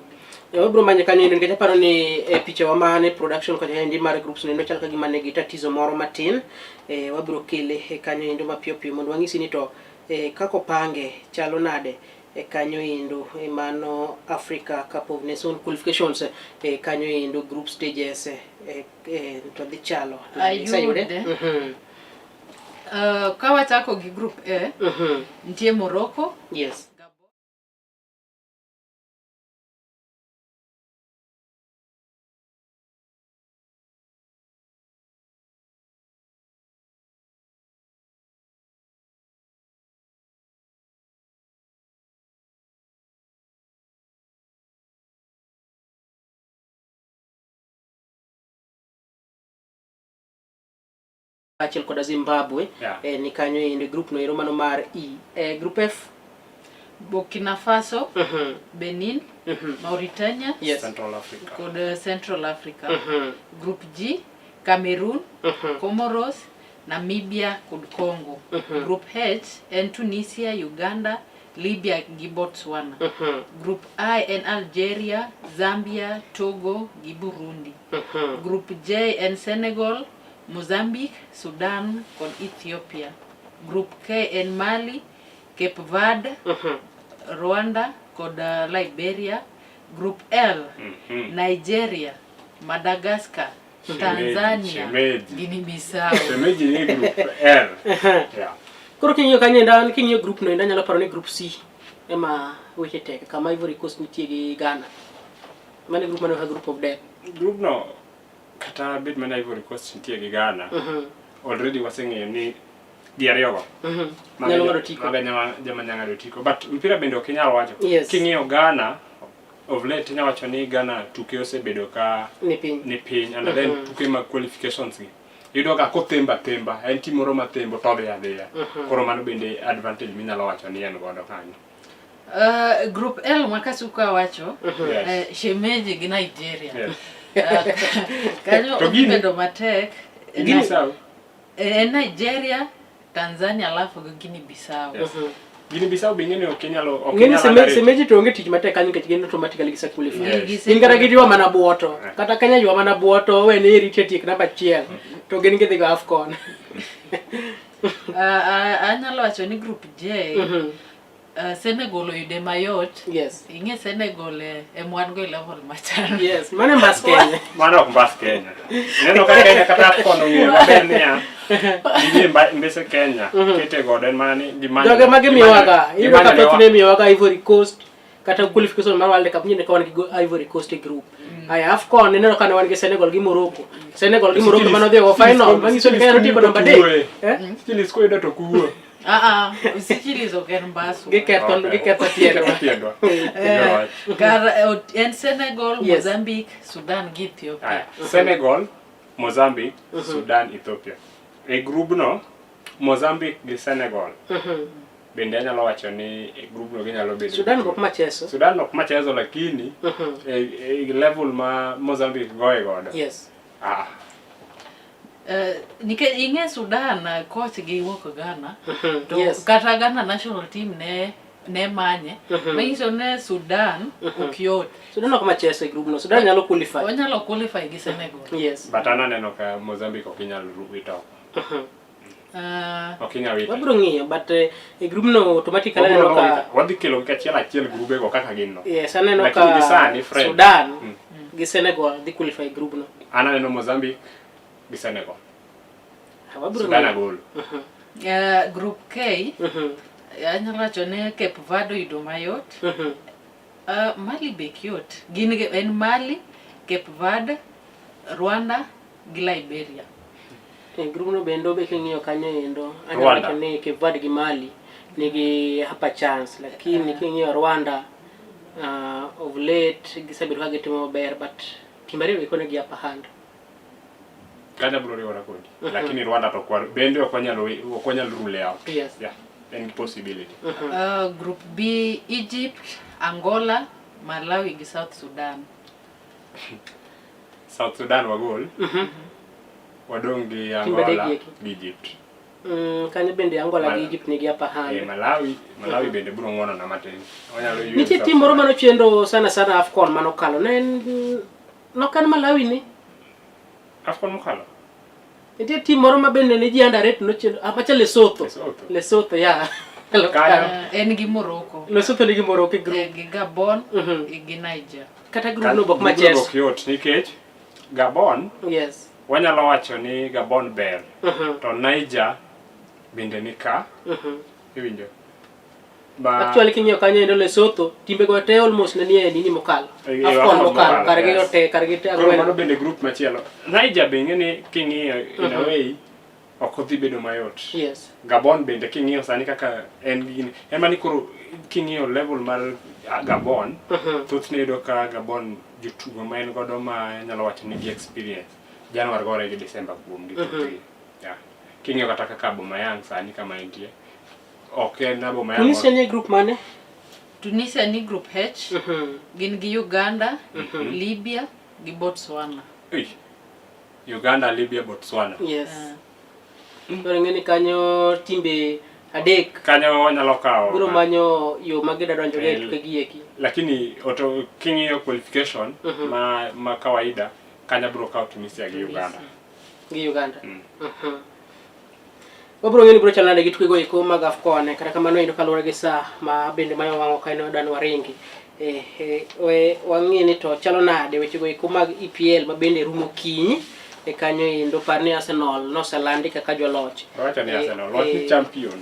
Wabiro manye kanyo endo nikech aparo ni e picha wa mane production kocha endi mar groups no endo chal ka gima nigi tatizo moro matin. Wabiro kele e kanyo endo mapiyo piyo mondo wang'isi ni to kaka opange chalo nade e kanyo endo mano Africa Cup of Nations qualifications e kanyo endo group stages to dhi chalo. Ayude. Ka wachako gi group A, nitie Morocco. Yes. Achiel koda Zimbabwe. Yeah. Ni kanyo endo group no ero mano mar E. Group F Burkina Faso, Benin, Mauritania, Yes. Central Africa. kod Central Africa. Group G, Cameroon, Comoros, Namibia kod Congo. Group H en Tunisia, Uganda, Libya gi Botswana. Group I en Algeria, Zambia, Togo gi Burundi. Group J en Senegal, Mozambique, Sudan kod Ethiopia. Group K en Mali, Cape Verde, Rwanda kod Liberia. Group L, Nigeria, Madagascar, Tanzania, Guinea Bissau. Shemeji ni group L. Yeah. Koro king'iyo kanyo enda king'iyo group no enda nyalo paro ni group C ema weche tek kama Ivory Coast nitie gi Ghana. Mano e group mano ka group of death. Group no Kata bed mana Ivory Coast nitie gi Ghana. Already waseng'eyo ni ji ariyogo. Mago Nyalo ng'ado otiko. Mago joma nyalo ng'ado otiko. But mpira bende ok inyal wacho. Yes. King'iyo Ghana of late inyalo wacho ni Ghana tuke osebedo ka Ni piny. ni piny and then tuke mag qualifications gi iyudo ka kothembo athemba en team moro mathembo to odhi adhiya koro mano bende advantage minyalo wacho ni en godo kanyo Group L ma Kasuku wacho Yes. shemeji gi Nigeria. Yes. Kanyo To odhi Guinea- bedo matek. Guinea Bissau En Nigeria, Tanzania alafu gi Guinea Bissau. Yes. Guinea Bissau be ing'e ni ok inyalo ok Ng'eni inyal seme- underrate. semeji to onge tich matek kanyo nikech gin automatically gise qualify. Yes. Gise- Gin kata giywa mana buoto. Eh. Kata Kenya ywa mana buoto we ni irite tiek namba achiel to gin gidhi go AFCON. Anyalo wacho ni group J Senegal oyude mayot. Yes. Ing'e Senegal e wan go e level machal. Yes, mano e mbas Kenya. Mano ok mbas Kenya. Ineno ka Kenya kata AFCON ong'eyo maber niya, gidhi mbese Kenya, kete godo en mana ni gimanyo. Joge ma gimiyowaga, iyudo ka gimanyo ne thothne imiyowaga Ivory Coast kata qualification mar World Cup nyine ka wan gi Ivory Coast e group. Aya AFCON ineno ka ne wan gi Senegal gi Morocco. Senegal gi Morocco mane odhi go final, manyiso ni Kenya notieko namba 3. Eh? Sicilis koyudo to kuo. Ah ah, Sicilis ok en mbasu. Giketho Okay. giketho tiendwa. Giketho tiendwa. Onge wach. Kar en Senegal, Yes. Mozambique, Sudan gi Ethiopia. Aya, Senegal, Mozambique, Sudan, Ethiopia. E grubno, Mozambique gi Senegal bende anyalo wacho ni e grubno ginyalo bedo. Sudan ok macheso. Sudan ok machezo lakini e, e level ma Mozambique goye godo. Yes. Ah, Nikech ing'e Sudan coach gi wuok Ghana to Yes. kata Ghana national team ne manye manyiso ne Sudan ok yot. Sudan ok macheso e grubno. Sudan nyalo qualify. Onyalo qualify gi Senegal. Yes. but an aneno ka Mozambique ok inyal wito oko. Ok inyal wito. Wabiro ng'iyo but e grubno automatically Wabiro aneno ka wito. Wadhi kelo gi achiel achiel grube go kaka gin no. Yes, aneno Lakini ka gi sani, Fred. Sudan gi Senegal dhi qualify e grubno. An aneno Mozambique gi Senegal. Wabiro Sudan ng'iyo. agolo. Group K anyalo wacho ne Cape Verde oyudo mayot. Mali be yot. Gin en Mali, Cape Verde, Rwanda gi Liberia. E grubno bende be king'iyo kanyo endo anyalo Rwanda. wacho ni Cape Verde gi Mali nigi upper chance lakini king'iyo Rwanda of late gisebedo ka gitimo maber but timbe ariyo gi koni gi upper hand. Kanya biro riwora kodi. Lakini Rwanda to kwa bende ok wanyal ok wanyal rule out. Yes. Yeah. En possibility. Group B Egypt, Angola, Malawi gi South Sudan. South Sudan wagol. Wadong' gi Timbe adek Angola gi eki. gi Egypt. Kanyo bende Angola gi Egypt nigi upper hand. Malawi bende biro ng'uono na matin. Wanyalo yudo Nitie South tim moro Sudan. manochendo sana sana AFCON manokalo. Ne en nok en Malawi ni. AFCON mokalo. Nitie tim moro ma bende ne ji underrate nochendo. Ah, macha Lesotho. Lesotho. Lesotho, yeah. Kanyo. En gi Morocco. Lesotho nigi Morocco e group. Gi Gabon gi Niger. Kata group no bok Grubno macheso. ok yot nikech Gabon Yes. wanyalo wacho ni Gabon ber to Niger bende ni ka iwinjo ma Actually king'iyo kanyo endo Lesotho, timbe go te almost ne nie nini mokalo. Eh, AFCON AFCON mokalo, mokalo, kargi yes. te, kargi te Koro ang'wen. mano bende group machielo Niger be ing'e ni king'iyo in a way ok odhi bedo mayot Yes. Gabon bende king'iyo sani kaka en gini en mani koro king'iyo level mar Gabon thothne iyudo ka Gabon jotugo ma en godo ma nyalo wacho ni gi experience Januar gore gi December kuom gi thothgi yeah. King'iyo kata kaka Aubameyang sani kama entie ok en Aubameyang Tunisia nie group mane? Tunisia ni group H. Gin gi Uganda, Libya gi Botswana. Ui. Uganda, Libya, Botswana. Yes. Koro ing'e ni kanyo timbe adek Kanyo wanyalo kawo biro manyo yo ma gida donjo go e Eh, tuke gi eki. lakini oto king'iyo qualification ma kawaida kanyo biro kawo Tunisia gi Uganda. Gi Uganda. Wabiro ng'eyo ni biro chalo nade gi tuke go eko mag AFCON kata kamano endo kaluwore gi saa ma bende mayo wang'o ka en wadwa ni waringi. We wang'i ni to chalo nade weche go eko mag EPL ma bende rumo kiny e kanyo endo par ni Arsenal noselandi kaka joloch. Wacho ni Arsenal, wach ni champion.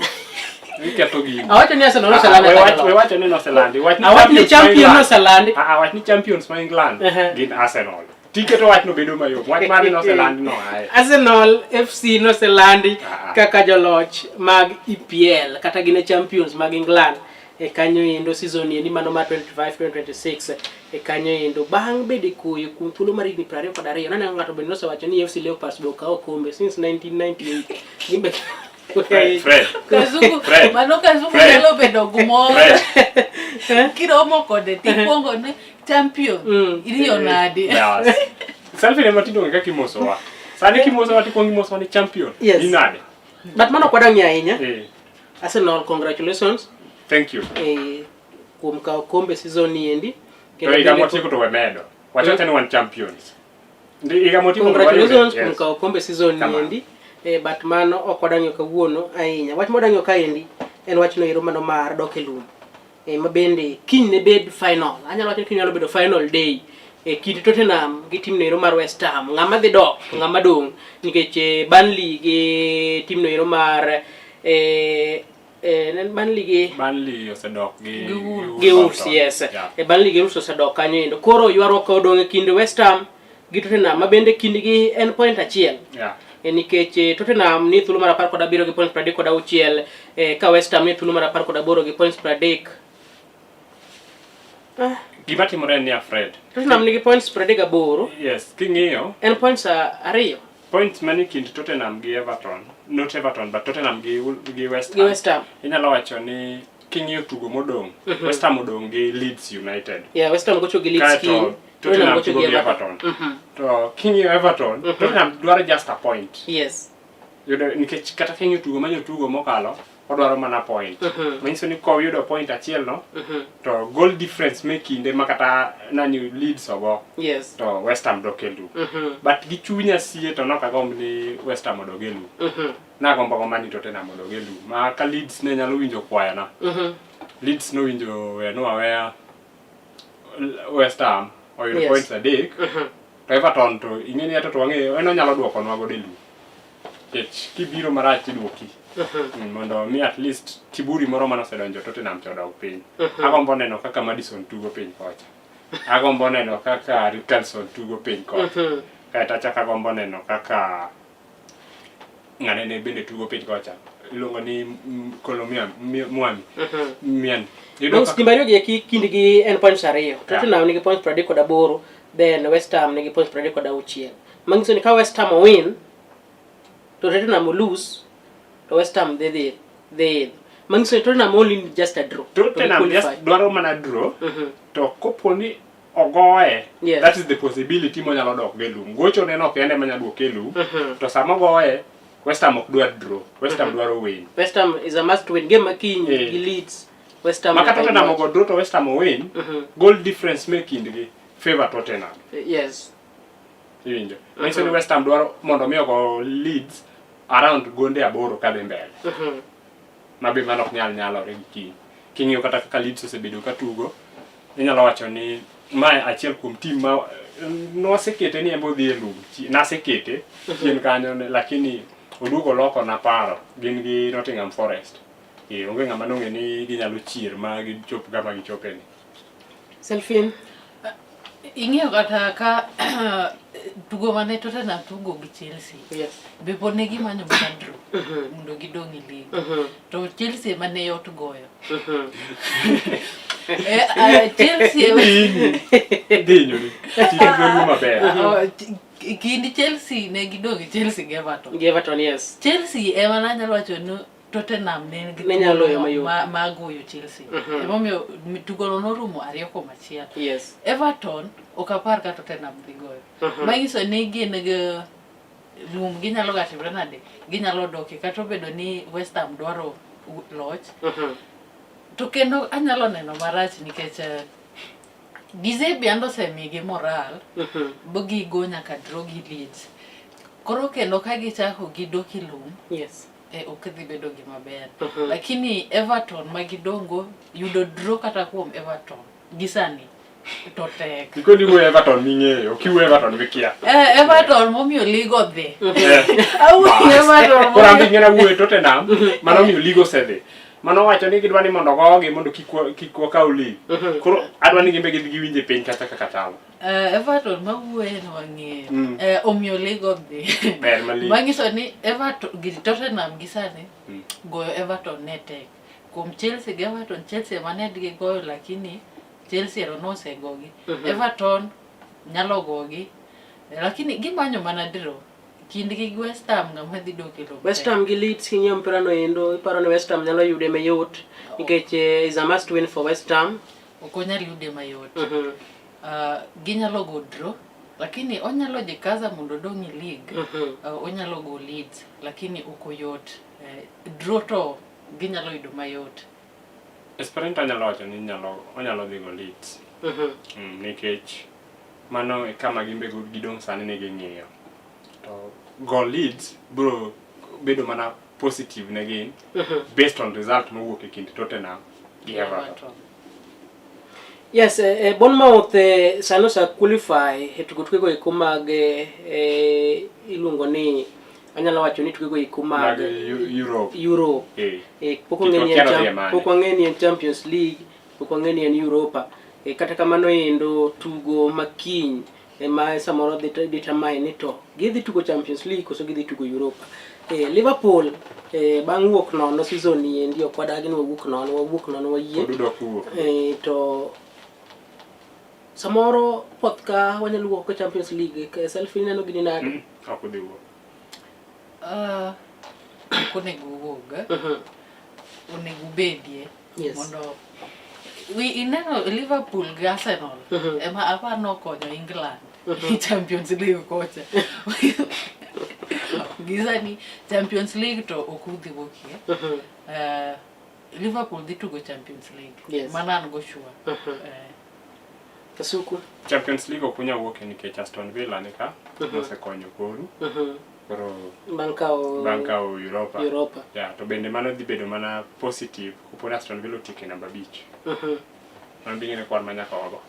Iketho gini. Awacho ni Arsenal noselandi kaka We joloch. wacho ni noselandi. Wach Awach ni champions ma champion England. noselandi. Ah, wach ni champions ma England gin Arsenal. Tiketo wachno bedo mayom. Wach mane noselandi no aye. Arsenal FC noselandi Ah. kaka joloch mag EPL kata gin e champions mag England e kanyo endo season endi mano mar 2025-2026 e kanyo endo bang' bedo e koyo kuom thuolo mar higni 22. Naneno ng'ato bende nosewacho ni FC Leopards be okawo okombe since 1998. Gin be Fred, Fred. Kazungu, Fred. mano Kazungu Fred. nyalo bedo gumoro. Fred. Kiromo kode tikwongo ni champion. Iriyo nade? Yes. Selfie ne matindo onge kaka imosowa. Sani kimosowa tikwongo imosowa ni champion. Yes. Ni nade? But mano ok wadang'ie ahinya. Eh. Arsenal congratulations Thank you. kuom kawo kombe season ni endi. To higa motieko to wemedo. Wachacha ni wan champions. Ndi higa motieko to Congratulations wayude. kuom kawo kombe season ni Kamano. endi. But mano ok wadang'io kawuono ahinya. Wach mwadang'io kaendi en wachno ero mano mar dok e lum. Ma bende kiny ne bed final. Anyalo wacho ni kiny nyalo bedo final day. Kind Tottenham gi team no ero mar West Ham. Ng'ama dhi dok, ng'ama dong'. Nikech Burnley gi team no ero mar en Burnley gi Burnley osedok gi Gi Wolves. gi Wolves, yes. Yeah. Burnley gi Wolves osedok kanyo endo. Koro ywaruok odong' e kind West Ham gi Tottenham ma bende kindgi en point achiel. Yeah. Nikech Tottenham ni thuolo mar 17 gi points 36, ka West Ham ni thuolo mar 18 gi points 30. Gima timore en ni Fred. Tottenham nigi points 38. Yes, king'iyo En points 2 points manie kind Tottenham gi Everton, not Everton but Tottenham gi West gi Ham. West Ham. Inyalo wacho ni king'iyo tugo modong', West Ham odong' gi Leeds United. Yeah, West Ham gocho gi Leeds Kaeto kiny. Tottenham gocho tugo gi gi Everton. Everton. To king'iyo Everton, Tottenham dwaro just a point. Yes. Yudo nikech kata king'iyo tugo manyo tugo mokalo, odwaro mana point. Manyiso ni koyudo point achiel no, to goal difference me kinde ma kata nani Leeds ogo, Yes. to West Ham dok e lum. But gi chunya sie to nok agomb ni West Ham odog e lum. Nagombo gomba ni Tottenham odog e lum. Ma ka Leeds ne nyalo winjo kwayona. Leeds nowinjo wenu aweya West Ham oyudo Yes. points 3. To Everton to ing'e ni to wang'eyo en onyalo duokonwa godo e lum. Nikech kibiro marach tiduoki. Mondo mi at least kiburi moro mane osedonjo Tottenham to odog piny. Agombo neno kaka Maddison tugo piny kocha. Agombo neno kaka Richarlison tugo piny kocha. Kaeto achako agombo neno kaka ng'ane ne bende tugo piny kocha. Iluongo ni Kolomia Mwami. Mien. Iyudo Dong' kaka- timbe ariyo gi eki kindgi en points 2. Tottenham nigi points 38, then West Ham nigi points 36. Manyiso ni ka West Ham owin to Tottenham lose to West Ham dhi idho. Manyiso ni Tottenham only need just a draw. to Tottenham qualify. just dwaro mana draw. To kopo ni ogoye, Yes. that is the possibility monyalo dok go e lum. Gocho ne no kende manyalo duoke e lum. To sama ogoye, West Ham ok dwar draw. West Ham dwaro win. West Ham is a must win game makiny gi Leeds. West Ham Ma ka nyaka Tottenham iloch. ogo draw to West Ham owin, goal difference me kindgi favor Tottenham. Yes. Iwinjo. Manyiso ni West Ham dwaro mondo mi ogo Leeds around gonde 8 kadhi mbele. Ma be mano ok nyal nyalore gi kiny. King'iyo kata kaka Leeds osebedo ka tugo, inyalo wacho ni mae achiel kuom team ma nosekete ni embo dhi e lum. Nasekete chien kanyo lakini oduogo loko na paro. Gin gi Nottingham Forest. Onge ng'ama nong'e ni ginyalo chier ma gichop kama gichope ni. Selfin. Ing'eyo kata ka tugo mane Tottenham tugo gi Chelsea. Yes. Be pod ne gimanyo mana draw mondo gidong' e league. To Chelsea ema ne yot goyo. Chelsea Dhi hinyori. Kik igol maber. Kind Chelsea ne gidong' e Chelsea gi Everton. Gi Everton, yes. Chelsea ema nanyalo wacho ni Tottenham ne nigi Ne nyalo loyo mayot. ma goyo Chelsea. Emomiyo tugono norumo 2-1. Yes. Everton ok apar ka Tottenham dhi goyo. Manyiso ni gin gi lum ginyalo ga timre nade? Ginyalo doke kata obedo ni West Ham dwaro loch. To kendo anyalo neno marach nikech De Zerbi ando osemigi moral bo gigo nyaka draw gi Leeds. Koro kendo ka gichako gidok e lum, Yes. Ok dhi bedo gima ber. Lakini Everton ma gidongo yudo draw kata kuom Everton gi sani to tek. Gikoni wuoyo Everton ming'eyo, ok iwuoyo Everton mikia. Everton momiyo league odhi. Awuoyo Everton. Koro an be ing'e wuoyo Tottenham, mano miyo league osedhi. Mano wacho ni gidwa ni mondo gogi mondo kik wakaw league. Koro adwa ni gin be gidhi giwinje piny kata kaka chalo. Everton mawuoye no wang'eyo. Omiyo league odhi. Ber malich. Manyiso ni Everton gi Tottenham gi sani goyo Everton ne tek. Kuom Chelsea gi Everton, Chelsea ema ne gigoyo lakini Chelsea ero nosegogi. Everton nyalo gogi lakini gimanyo mana draw. Kindgi gi West Ham ng'ama dhi dok e lob. West Ham gi Leeds king'iyo mpira no endo iparo ni West Ham nyalo yude mayot nikech is a must win for West Ham. Ok onyal yude mayot. Ginyalo go draw lakini onyalo jikaza mondo odong' e league. Onyalo go Leeds lakini ok oyot. Draw to ginyalo yudo mayot. Esperanto anyalo wacho ni onyalo dhi go Leeds. Nikech mano e kama gimbe gidong' sani ni ging'iyo. To go Leeds bro bedo mana positive ne gin based on result mowuok e kind Tottenham gi Everton. Yes, Bournemouth sani ose qualify e tugo tukego eko mag iluongo ni anyalo wacho ni tukego eko mag Europe. Europe. Pok wang'e ni en Champions League, pok wang'e ni en Europa. Kata kamano endo tugo makiny ema samoro dhi determine ni to gidhi tugo Champions League koso gidhi tugo Europa. Liverpool bang' wuok nono season ni endi ok wadagi ni wawuok nono wayie. To samoro poth ka wanyalo wuok e Champions League, Selfie ineno gini nade? Ok odhi wuok. Ok onego owuog. Onego obedie. Mondo ineno Liverpool gi Arsenal ema apar nokonyo England e Champions League kocha. Gisani Champions League to ok udhi wuokie. Liverpool dhi tugo Champions League. Mano an go sure. Kasuku. Champions League ok unyal wuokie nikech Aston Villa ni ka nosekonyo koru. Koro bang' kawo Europa. Yeah, to bende mano dhi bedo mana positive kopo ni Aston Villa otieko e namba 5. Mano dhi ng'e kwan ma nyaka wago.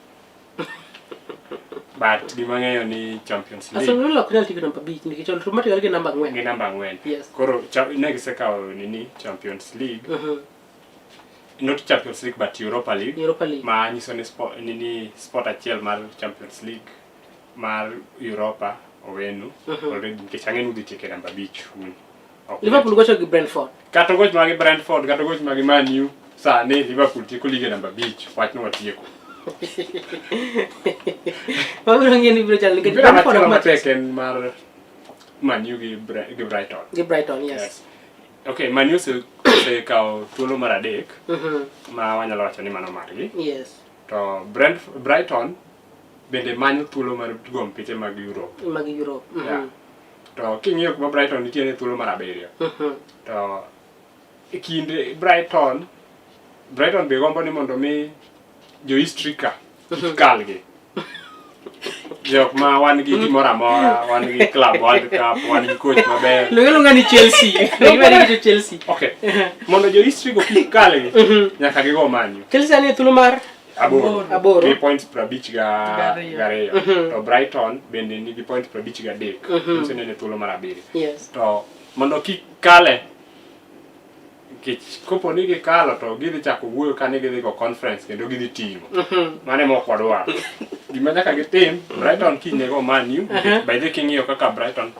But gima ng'eyo ni Champions League Aston Villa ok nyal tieko namba 5 nikech automatically gi namba 4. Gi namba 4. Yes. Koro ne gisekawo nini Champions League. Not Champions League but Europa League. Europa League. Ma nyiso ni nini spot achiel mar Champions League mar Europa owenu already nikech ang'e ni udhi tieko e namba 5 un. Liverpool gocho gi Brentford. Kata goch magi Brentford, kata goch magi Man U, sani Liverpool tieko lige namba 5, wachno watieko. Wabiro ng'eyo ni biro chalo nikech Mpira machielo matek en mar Man U gi Brighton. Gi Brighton, yes. Okay, Man U osekawo thuolo mar 3 ma wanyalo wacho ni mano margi. Yes. To Brighton bende manyo thuolo mar tugo mpiche mag Europe. Mag Europe. Yeah. To king'iyo kuma Brighton nitie ne thuolo mar 7. To e kinde Brighton be gombo ni mondo mi jo history ka kalgi. Jok ma wan gi gimoro amora, wan gi Club World Cup, wan gi coach maber. Luonga ni Chelsea. Luonga ni Chelsea. Okay. Mondo jo history go kik kalgi, nyaka gigo Man U. Chelsea ni thuolo mar 8. Gi points 52. To Brighton bende nigi points 53. Nyiso ni en thuolo mar 7. Yes. To mondo kik kale, nikech kopo ni gikalo to gidhi chako wuoyo ka ni gidhi go conference kendo gidhi timo. Mano ema ok wadwar. Gima nyaka gitim, Brighton kiny go Man U, by the king'iyo kaka Brighton.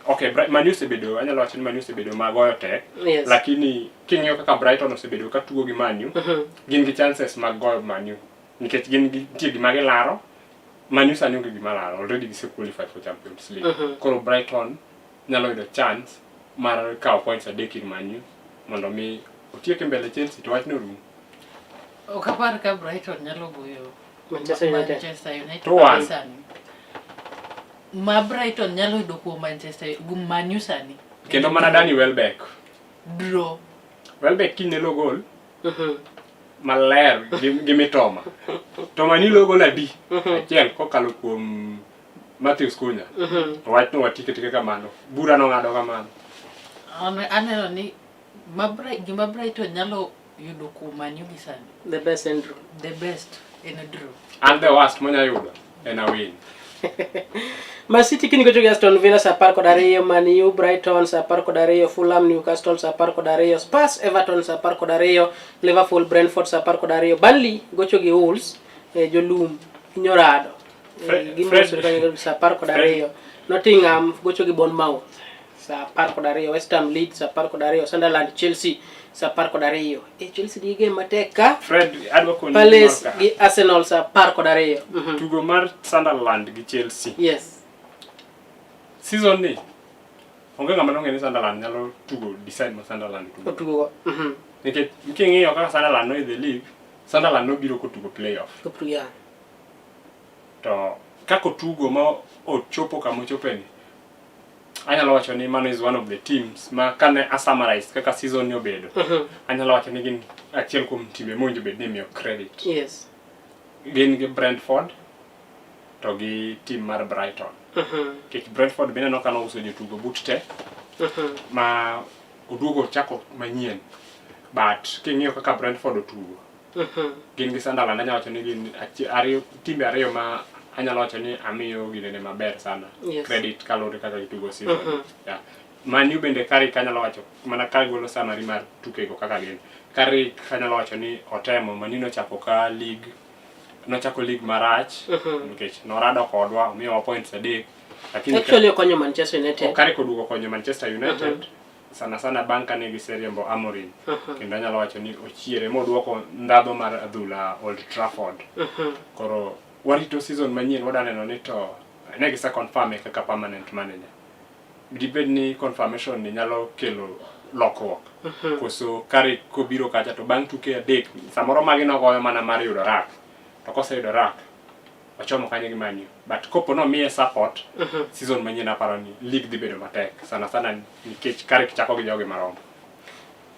Okay, Man U osebedo, anyalo wacho ni Man U osebedo magoyo tek. Lakini king'iyo kaka Brighton osebedo ka tugo gi Man U, gin gi chances mag goyo Man U. Nikech gin nitie gima gilaro, Man U sani onge gima laro, already gise qualify for Champions League. Koro Brighton nyalo yudo chance mar kawo points 3 ir Man U mondo mi otiek mbele Chelsea to wachno orum. Ok apar ka Brighton nyalo goyo Manchester United. Manchester United 2-1. sani. Ma Brighton nyalo yudo kuom Manchester Man U sani. Kendo mana Danny Welbeck. Draw. Welbeck kiny lo gol maler gi Mitoma. To Man U lo gol adi? Achiel kokalo kuom Matthews Cunha. Wachno watike tike kamano. Bura nong'ado kamano. Aneno ni gima Brighton nyalo yudo kuom Man U gi sani. The best en draw. The best en draw. And the worst monya yudo en a win. Man City kiny gocho gi Aston Villa saa 12, Man U Brighton saa 12, Fulham Newcastle saa 12, Spurs Everton saa 12, Liverpool Brentford saa 12, Burnley gocho gi Wolves, jolum nyorado. Gimosore kanyo saa 12. Nottingham gocho gi Bournemouth saa 12. West Ham Leeds saa 12. Sunderland Chelsea saa 12. E Chelsea nigi game matek ka. Fred adwa koni Palace gimoro ka. gi Arsenal saa 12. Tugo mar Sunderland gi Chelsea. Yes. Season ni onge ng'ama nong'e ni Sunderland nyalo tugo design ma Sunderland tugo. Otugo go. Nikech king'iyo kaka Sunderland no the league, Sunderland nobiro kotugo playoff. Kotugo, yeah. To kaka otugo ma ochopo kama ochopeni, anyalo wacho ni mano is one of the teams ma kane a summarize kaka season ni obedo. Anyalo wacho ni gin achiel kuom timbe mowinjo bed ni imiyo credit. Yes. Gin gi Brentford to gi team mar Brighton. Nikech Brentford be ineno ka nouso jotugo but te ma oduogo ochako manyien. But king'iyo kaka Brentford otugo, gin gi Sunderland anyalo wacho ni gin ariyo timbe ariyo ma anyalo wacho ni amiyo ginene maber sana. Yes. Credit kaluwore kaka gitugo season. Yeah. Man U bende Carrick anyalo wacho mana ka golo summary mar tukego kaka gin. Carrick anyalo wacho ni otemo Man U nochako ka league nochako league marach nikech norado kodwa omiyowa points 3 lakini Actually okonyo Manchester United. Carrick oduogo konyo Manchester United sana sana bang' kane giseriembo Amorim kendo anyalo wacho ni ochiere moduoko ndhadho mar adhula Old Trafford. Koro warito season manyien wadwa neno ni to ne gise confirm e kaka permanent manager. Dibed ni confirmation ni nyalo kelo lokruok koso Carrick kobiro kacha to bang' tuke 3 samoro magi nogoyo mana mar yudo rak to koseyudo rak ochomo kanyo gi Man U but kopo nomiye support season manyien aparo ni league dhi bedo matek sana sana nikech Carrick chako gi jogi marom.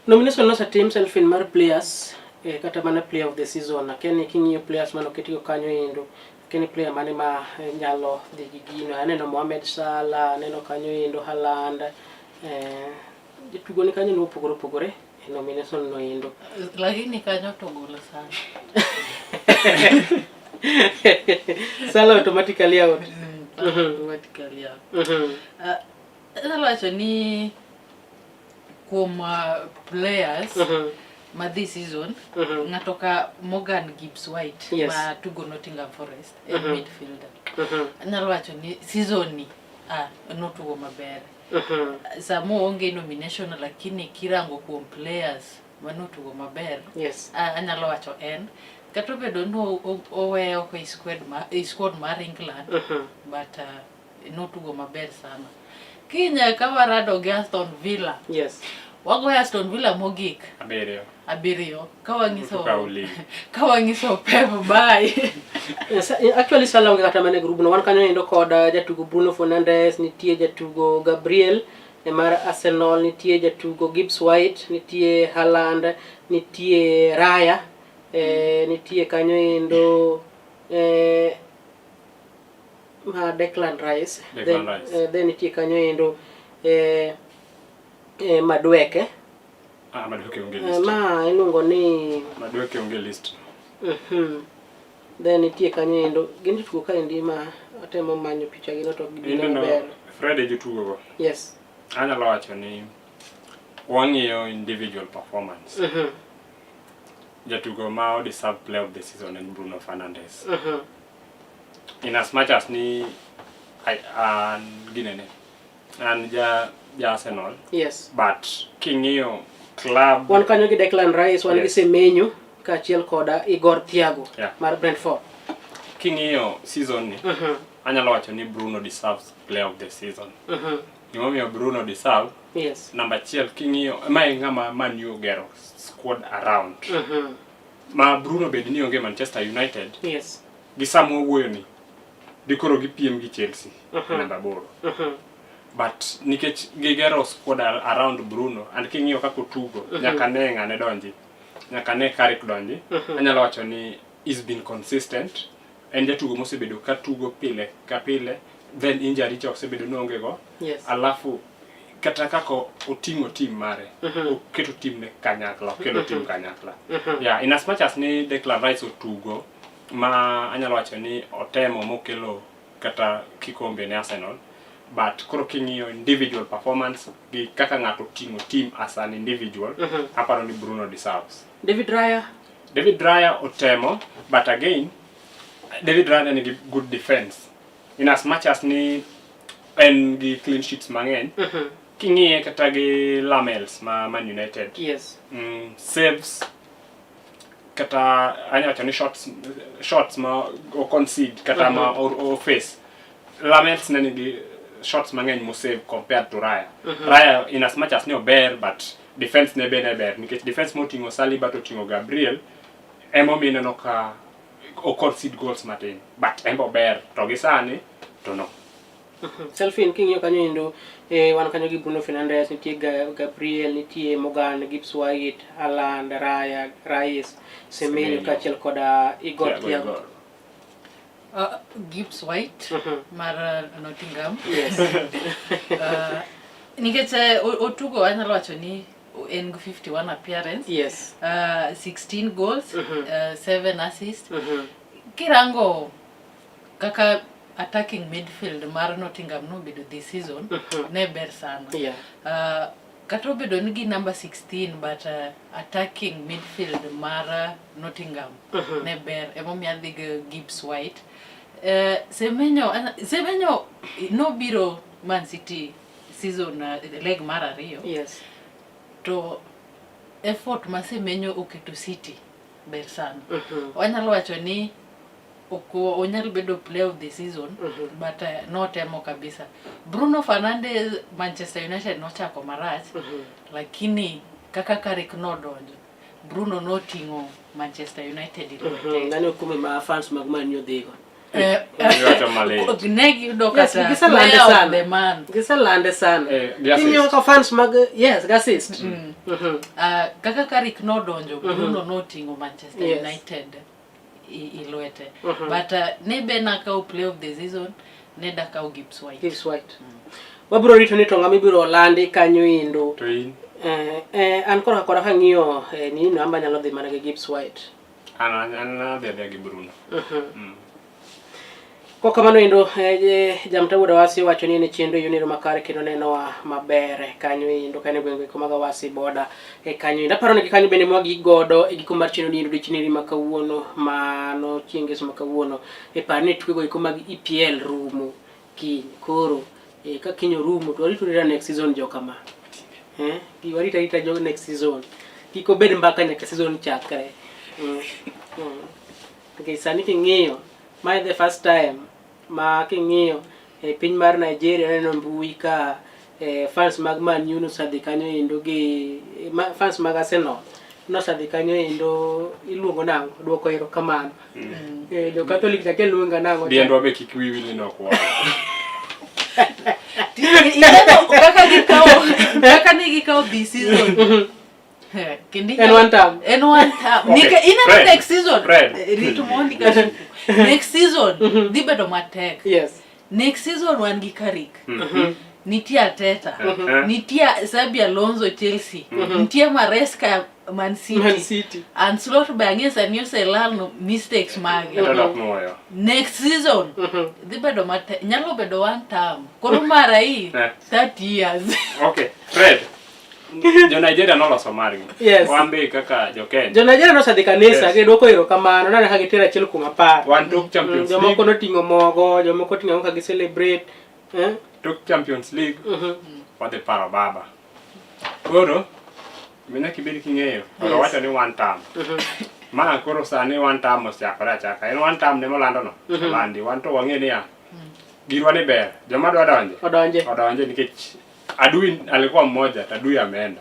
Nomination nosetim Selfin mar players kata mana player of the season. Akia ni king'iyo players mane oketgo kanyo endo, akia ni player mane ma nyalo dhi gi gino. Aneno Mohamed Salah, aneno kanyo endo Haaland, jotugo ni kanyo mopogore opogore e nomination no endo. Lakini kanyo to golo sana. Salah automatically out. Automatically out. Anyalo wacho ni kuom players ma this season ng'ato ka Morgan Gibbs White ma tugo Nottingham Forest en midfielder. Anyalo wacho ni season ni notugo maber. Sama oonge nomination lakini kirango kuom players manotugo maber. Yes. Anyalo wacho en kata obedo ni owe oko e squad mar England but notugo maber sana. Kinya ka warado gi Aston Villa. Yes. Wagoyo Aston Villa mogik 7. 7 ka wang'iso Pep bye. Yes, actually Salah onge kata mana e group no. Wan kanyo endo kod jatugo Bruno Fernandes, nitie jatugo Gabriel mar Arsenal, nitie jatugo Gibbs White, nitie Haaland, nitie Raya, nitie kanyo endo ma Declan Rice. Declan Rice. Then nitie kanyo endo Madueke. Madueke onge list. Ma iluongo ni Madueke onge list. Then nitie kanyo endo gin jotugo kaendi ma atemo manyo picha gi no to gibiro maber. Fred jotugo go. Yes. Anyalo wacho ni wang'iyo individual performance. Jatugo ma deserve player of the season en Bruno Fernandes. In as much as ni an ginene an ja Arsenal. Yes. But king'iyo club wan kanyo gi Declan Rice, wan gi Semenyo kaachiel kod Igor Thiago mar Brentford. King'iyo season ni anyalo wacho ni Bruno deserves player of the season. Gimomiyo Bruno deserve. Yes. Namba 1 king'iyo ma e ng'ama Man U ogero squad around. Ma Bruno bed ni onge Manchester United. Yes. Gi sama wawuoyo ni dikoro gipiem gi Chelsea namba 8. But nikech gigero squad around Bruno and king'iyo kaka otugo nyaka ne ng'ane donji, nyaka ne Carrick donji, anyalo wacho ni he's been consistent. En jatugo mosebedo ka tugo pile ka pile, then injury cha osebedo ni onge go. Yes. Alafu kata kaka oting'o team mare, oketo team ne kanyakla, okelo team kanyakla. Yeah, in as much as ni Declan Rice otugo ma anyalo wacho ni otemo mokelo kata kikombe ne Arsenal, but koro king'iyo individual performance gi kaka ng'ato oting'o team as an individual, aparo ni Bruno deserves. David Raya. David Raya otemo, but again David Raya nigi good defense in as much as ni en gi clean sheets mang'eny. King'iye kata gi Lamels ma Man United. Yes. Saves kata anya wacho ni shots ma o concede kata ma o face. Lamels ne nigi shots mang'eny mo save compared to Raya. Raya in as much as ne ober but defense ne be ne ber nikech defense moting'o Saliba to oting'o Gabriel emomiyo ineno ka o concede goals matin but en be ober to gi sani to no. Selfie king'iyo kanyo endo wan kanyo gi Bruno Fernandes, nitie Gabriel, nitie Morgan, Gibbs White, Haaland, Raya, Rice, Semenyo kaachiel koda Igor Thiago Thiago. Igor. Gibbs White mar Nottingham. Yes. Nikech otugo anyalo wacho ni en gi 51 appearance. Yes. 16 goals, 7 assists. Kirango kaka attacking midfield mar Nottingham nobedo this season, ne ber sana. Kata obedo ni gi number 16 but attacking midfield mar Nottingham ne ber emomiyo adhi gi Gibbs White. Semenyo nobiro Man City season leg mar ariyo. Yes. To effort ma Semenyo oketo City ber sana. Wanyalo wacho ni ok onyal bedo player of the season but notemo kabisa. Bruno Fernandes Manchester United nochako marach lakini kaka Carrick nodonjo Bruno noting'o Manchester United e lwete. Nani okume ma fans mag Man U dhigo. Iwacho malit. Ne giyudo Yes, kata giselande player of sana. the month. Giselande sana. Gi assist. King'iyo kaka fans mag yes, gi assist. Kaka Carrick nodonjo Bruno noting'o Manchester United i lwete. But ne be nakawo player of the season ne dakawo Gibbs White. Gibbs White. Wabiro rito ni to ng'ama ibiro landi kanyo endo. To in? An koro kora kang'iyo nini no amba nyalo dhi mana gi Gibbs White. An adhi adhiya gi Bruno. Kok kamano endo jamta wuod Awasi wacho ni en e chenro yuniro makare kendo nenowa maber kanyo endo kanyo gwenge ko mag Awasi boda kanyo endo. Aparo ni gi kanyo bende mwagi godo e giko mar chenro ni endo odiochieng' ma kawuono mano chieng' ngeso ma kawuono e par ni tukego eko mag EPL rumo kiny koro ka kiny orumo to warito arita next season jokama. Warito arita jo next season. Kik obed mbaka nyaka season chakre. Nikech sani king'iyo mae the first time ma king'iyo e piny mar Nigeria aneno mbui ka fans mag Man U nosedhi kanyo endo gi fans mag Arsenal nosedhi kanyo endo iluongo nang'o duoko erokamano. Jo Catholic chake luonga nang'o? Diendwa be kik wiwi ni nok wang'. Ineno kaka ne gikawo this season. En one term. En one term. Okay. Ineno next season. Fred. Rito mondi ka. Next season dhi bedo matek. Yes. Next season wan gi Carrick. Nitie Arteta. Nitie Xabi Alonso Chelsea. Nitie Maresca Man City. Man City. Ancelotti be ang'e sani oselal no mistakes mage. Kata dok nuoyo. Next season dhi bedo matek. Nyalo bedo one term. Koro mara hii 30 years. Okay. Fred. Jo Nigeria noloso margi. Yes. Wan be kaka jo Kenya. Jo Nigeria nosedhi kanisa Yes. gidwoko erokamano naneno ka gitero achiel kuom 10. Wan tok Champions Jomoko League. noting'o mogo, jomoko oting'o kaka gi celebrate. Tok Champions League. Wadhi paro baba. Koro nyaka ibed king'eyo. Koro wacho ni one term. Ma koro sani one term osechakore achaka. En one term ne molando no. Olandi. Wan to wang'e niya. Girwa ni ber. Joma dwa donje. Odonje. Odonje nikech adui alikuwa mmoja, adui ameenda.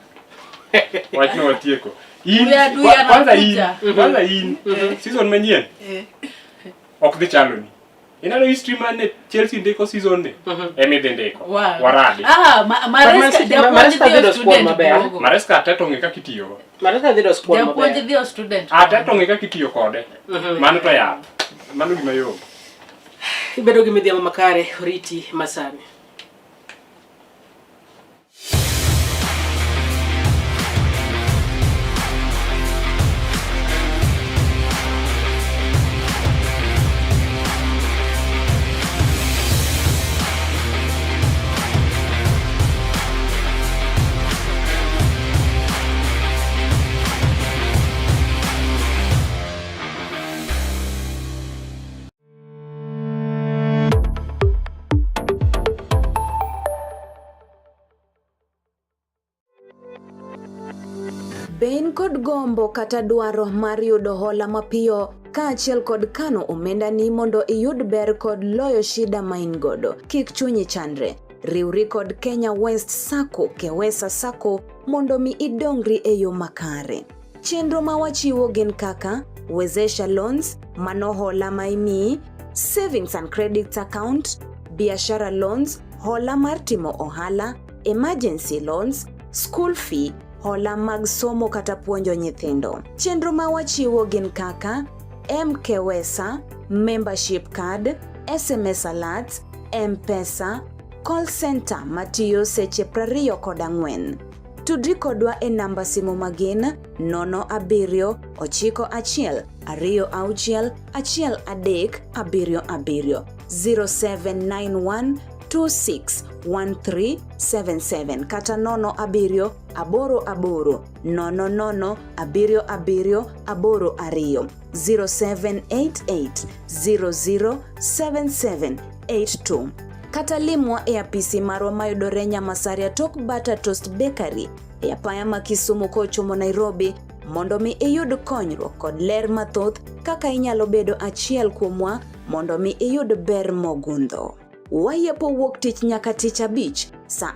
Wachno watieko. In, Huyo adui kwanza in, anakuja. kwanza in, season manyien. Ok dhi chaloni. Ineno history mane Chelsea ndiko season ni? Ema idhi ndiko. Wow. Waradi. Maresca japuonj Maresca dhi dhi squad student maber. duogo. Maresca Arteta ong'e kaka itiyogo. Maresca dhi do squad Japuonj maber. dhi o student. Arteta ong'e kaka itiyo kode. Mano to yath. Mano gima yom. Ibedo gi midhiambo makare, oriti masani. kod gombo kata dwaro mar yudo hola mapiyo kaachiel kod kano omendani mondo iyud ber kod loyo shida ma in godo, kik chunyi chandre. Riwri kod Kenya West Sacco Kewesa Sacco mondo mi idongri e yo makare. Chenro ma wachiwo gin kaka Wezesha Loans, mano hola ma imiyi, Savings and Credit Account, Biashara Loans, hola mar timo ohala, Emergency Loans, School Fee, hola mag somo kata puonjo nyithindo. Chenro ma wachiwo gin kaka MKWESA, Membership Card, SMS Alerts, M-Pesa, Call Center matiyo seche 24. Tudri kodwa e namba simu magin 07 91 26 13 77 0791 261377 kata 07 88 00 77 82 0788 007782 kata limwa e apisi marwa mayudore Nyamasaria tok Butter Toast Bakery e apaya ma Kisumu kochomo Nairobi mondo mi iyud konyruok kod ler mathoth kaka inyalo bedo achiel kuomwa mondo mi iyud ber mogundho. Wayepo wuok tich nyaka tich abich saa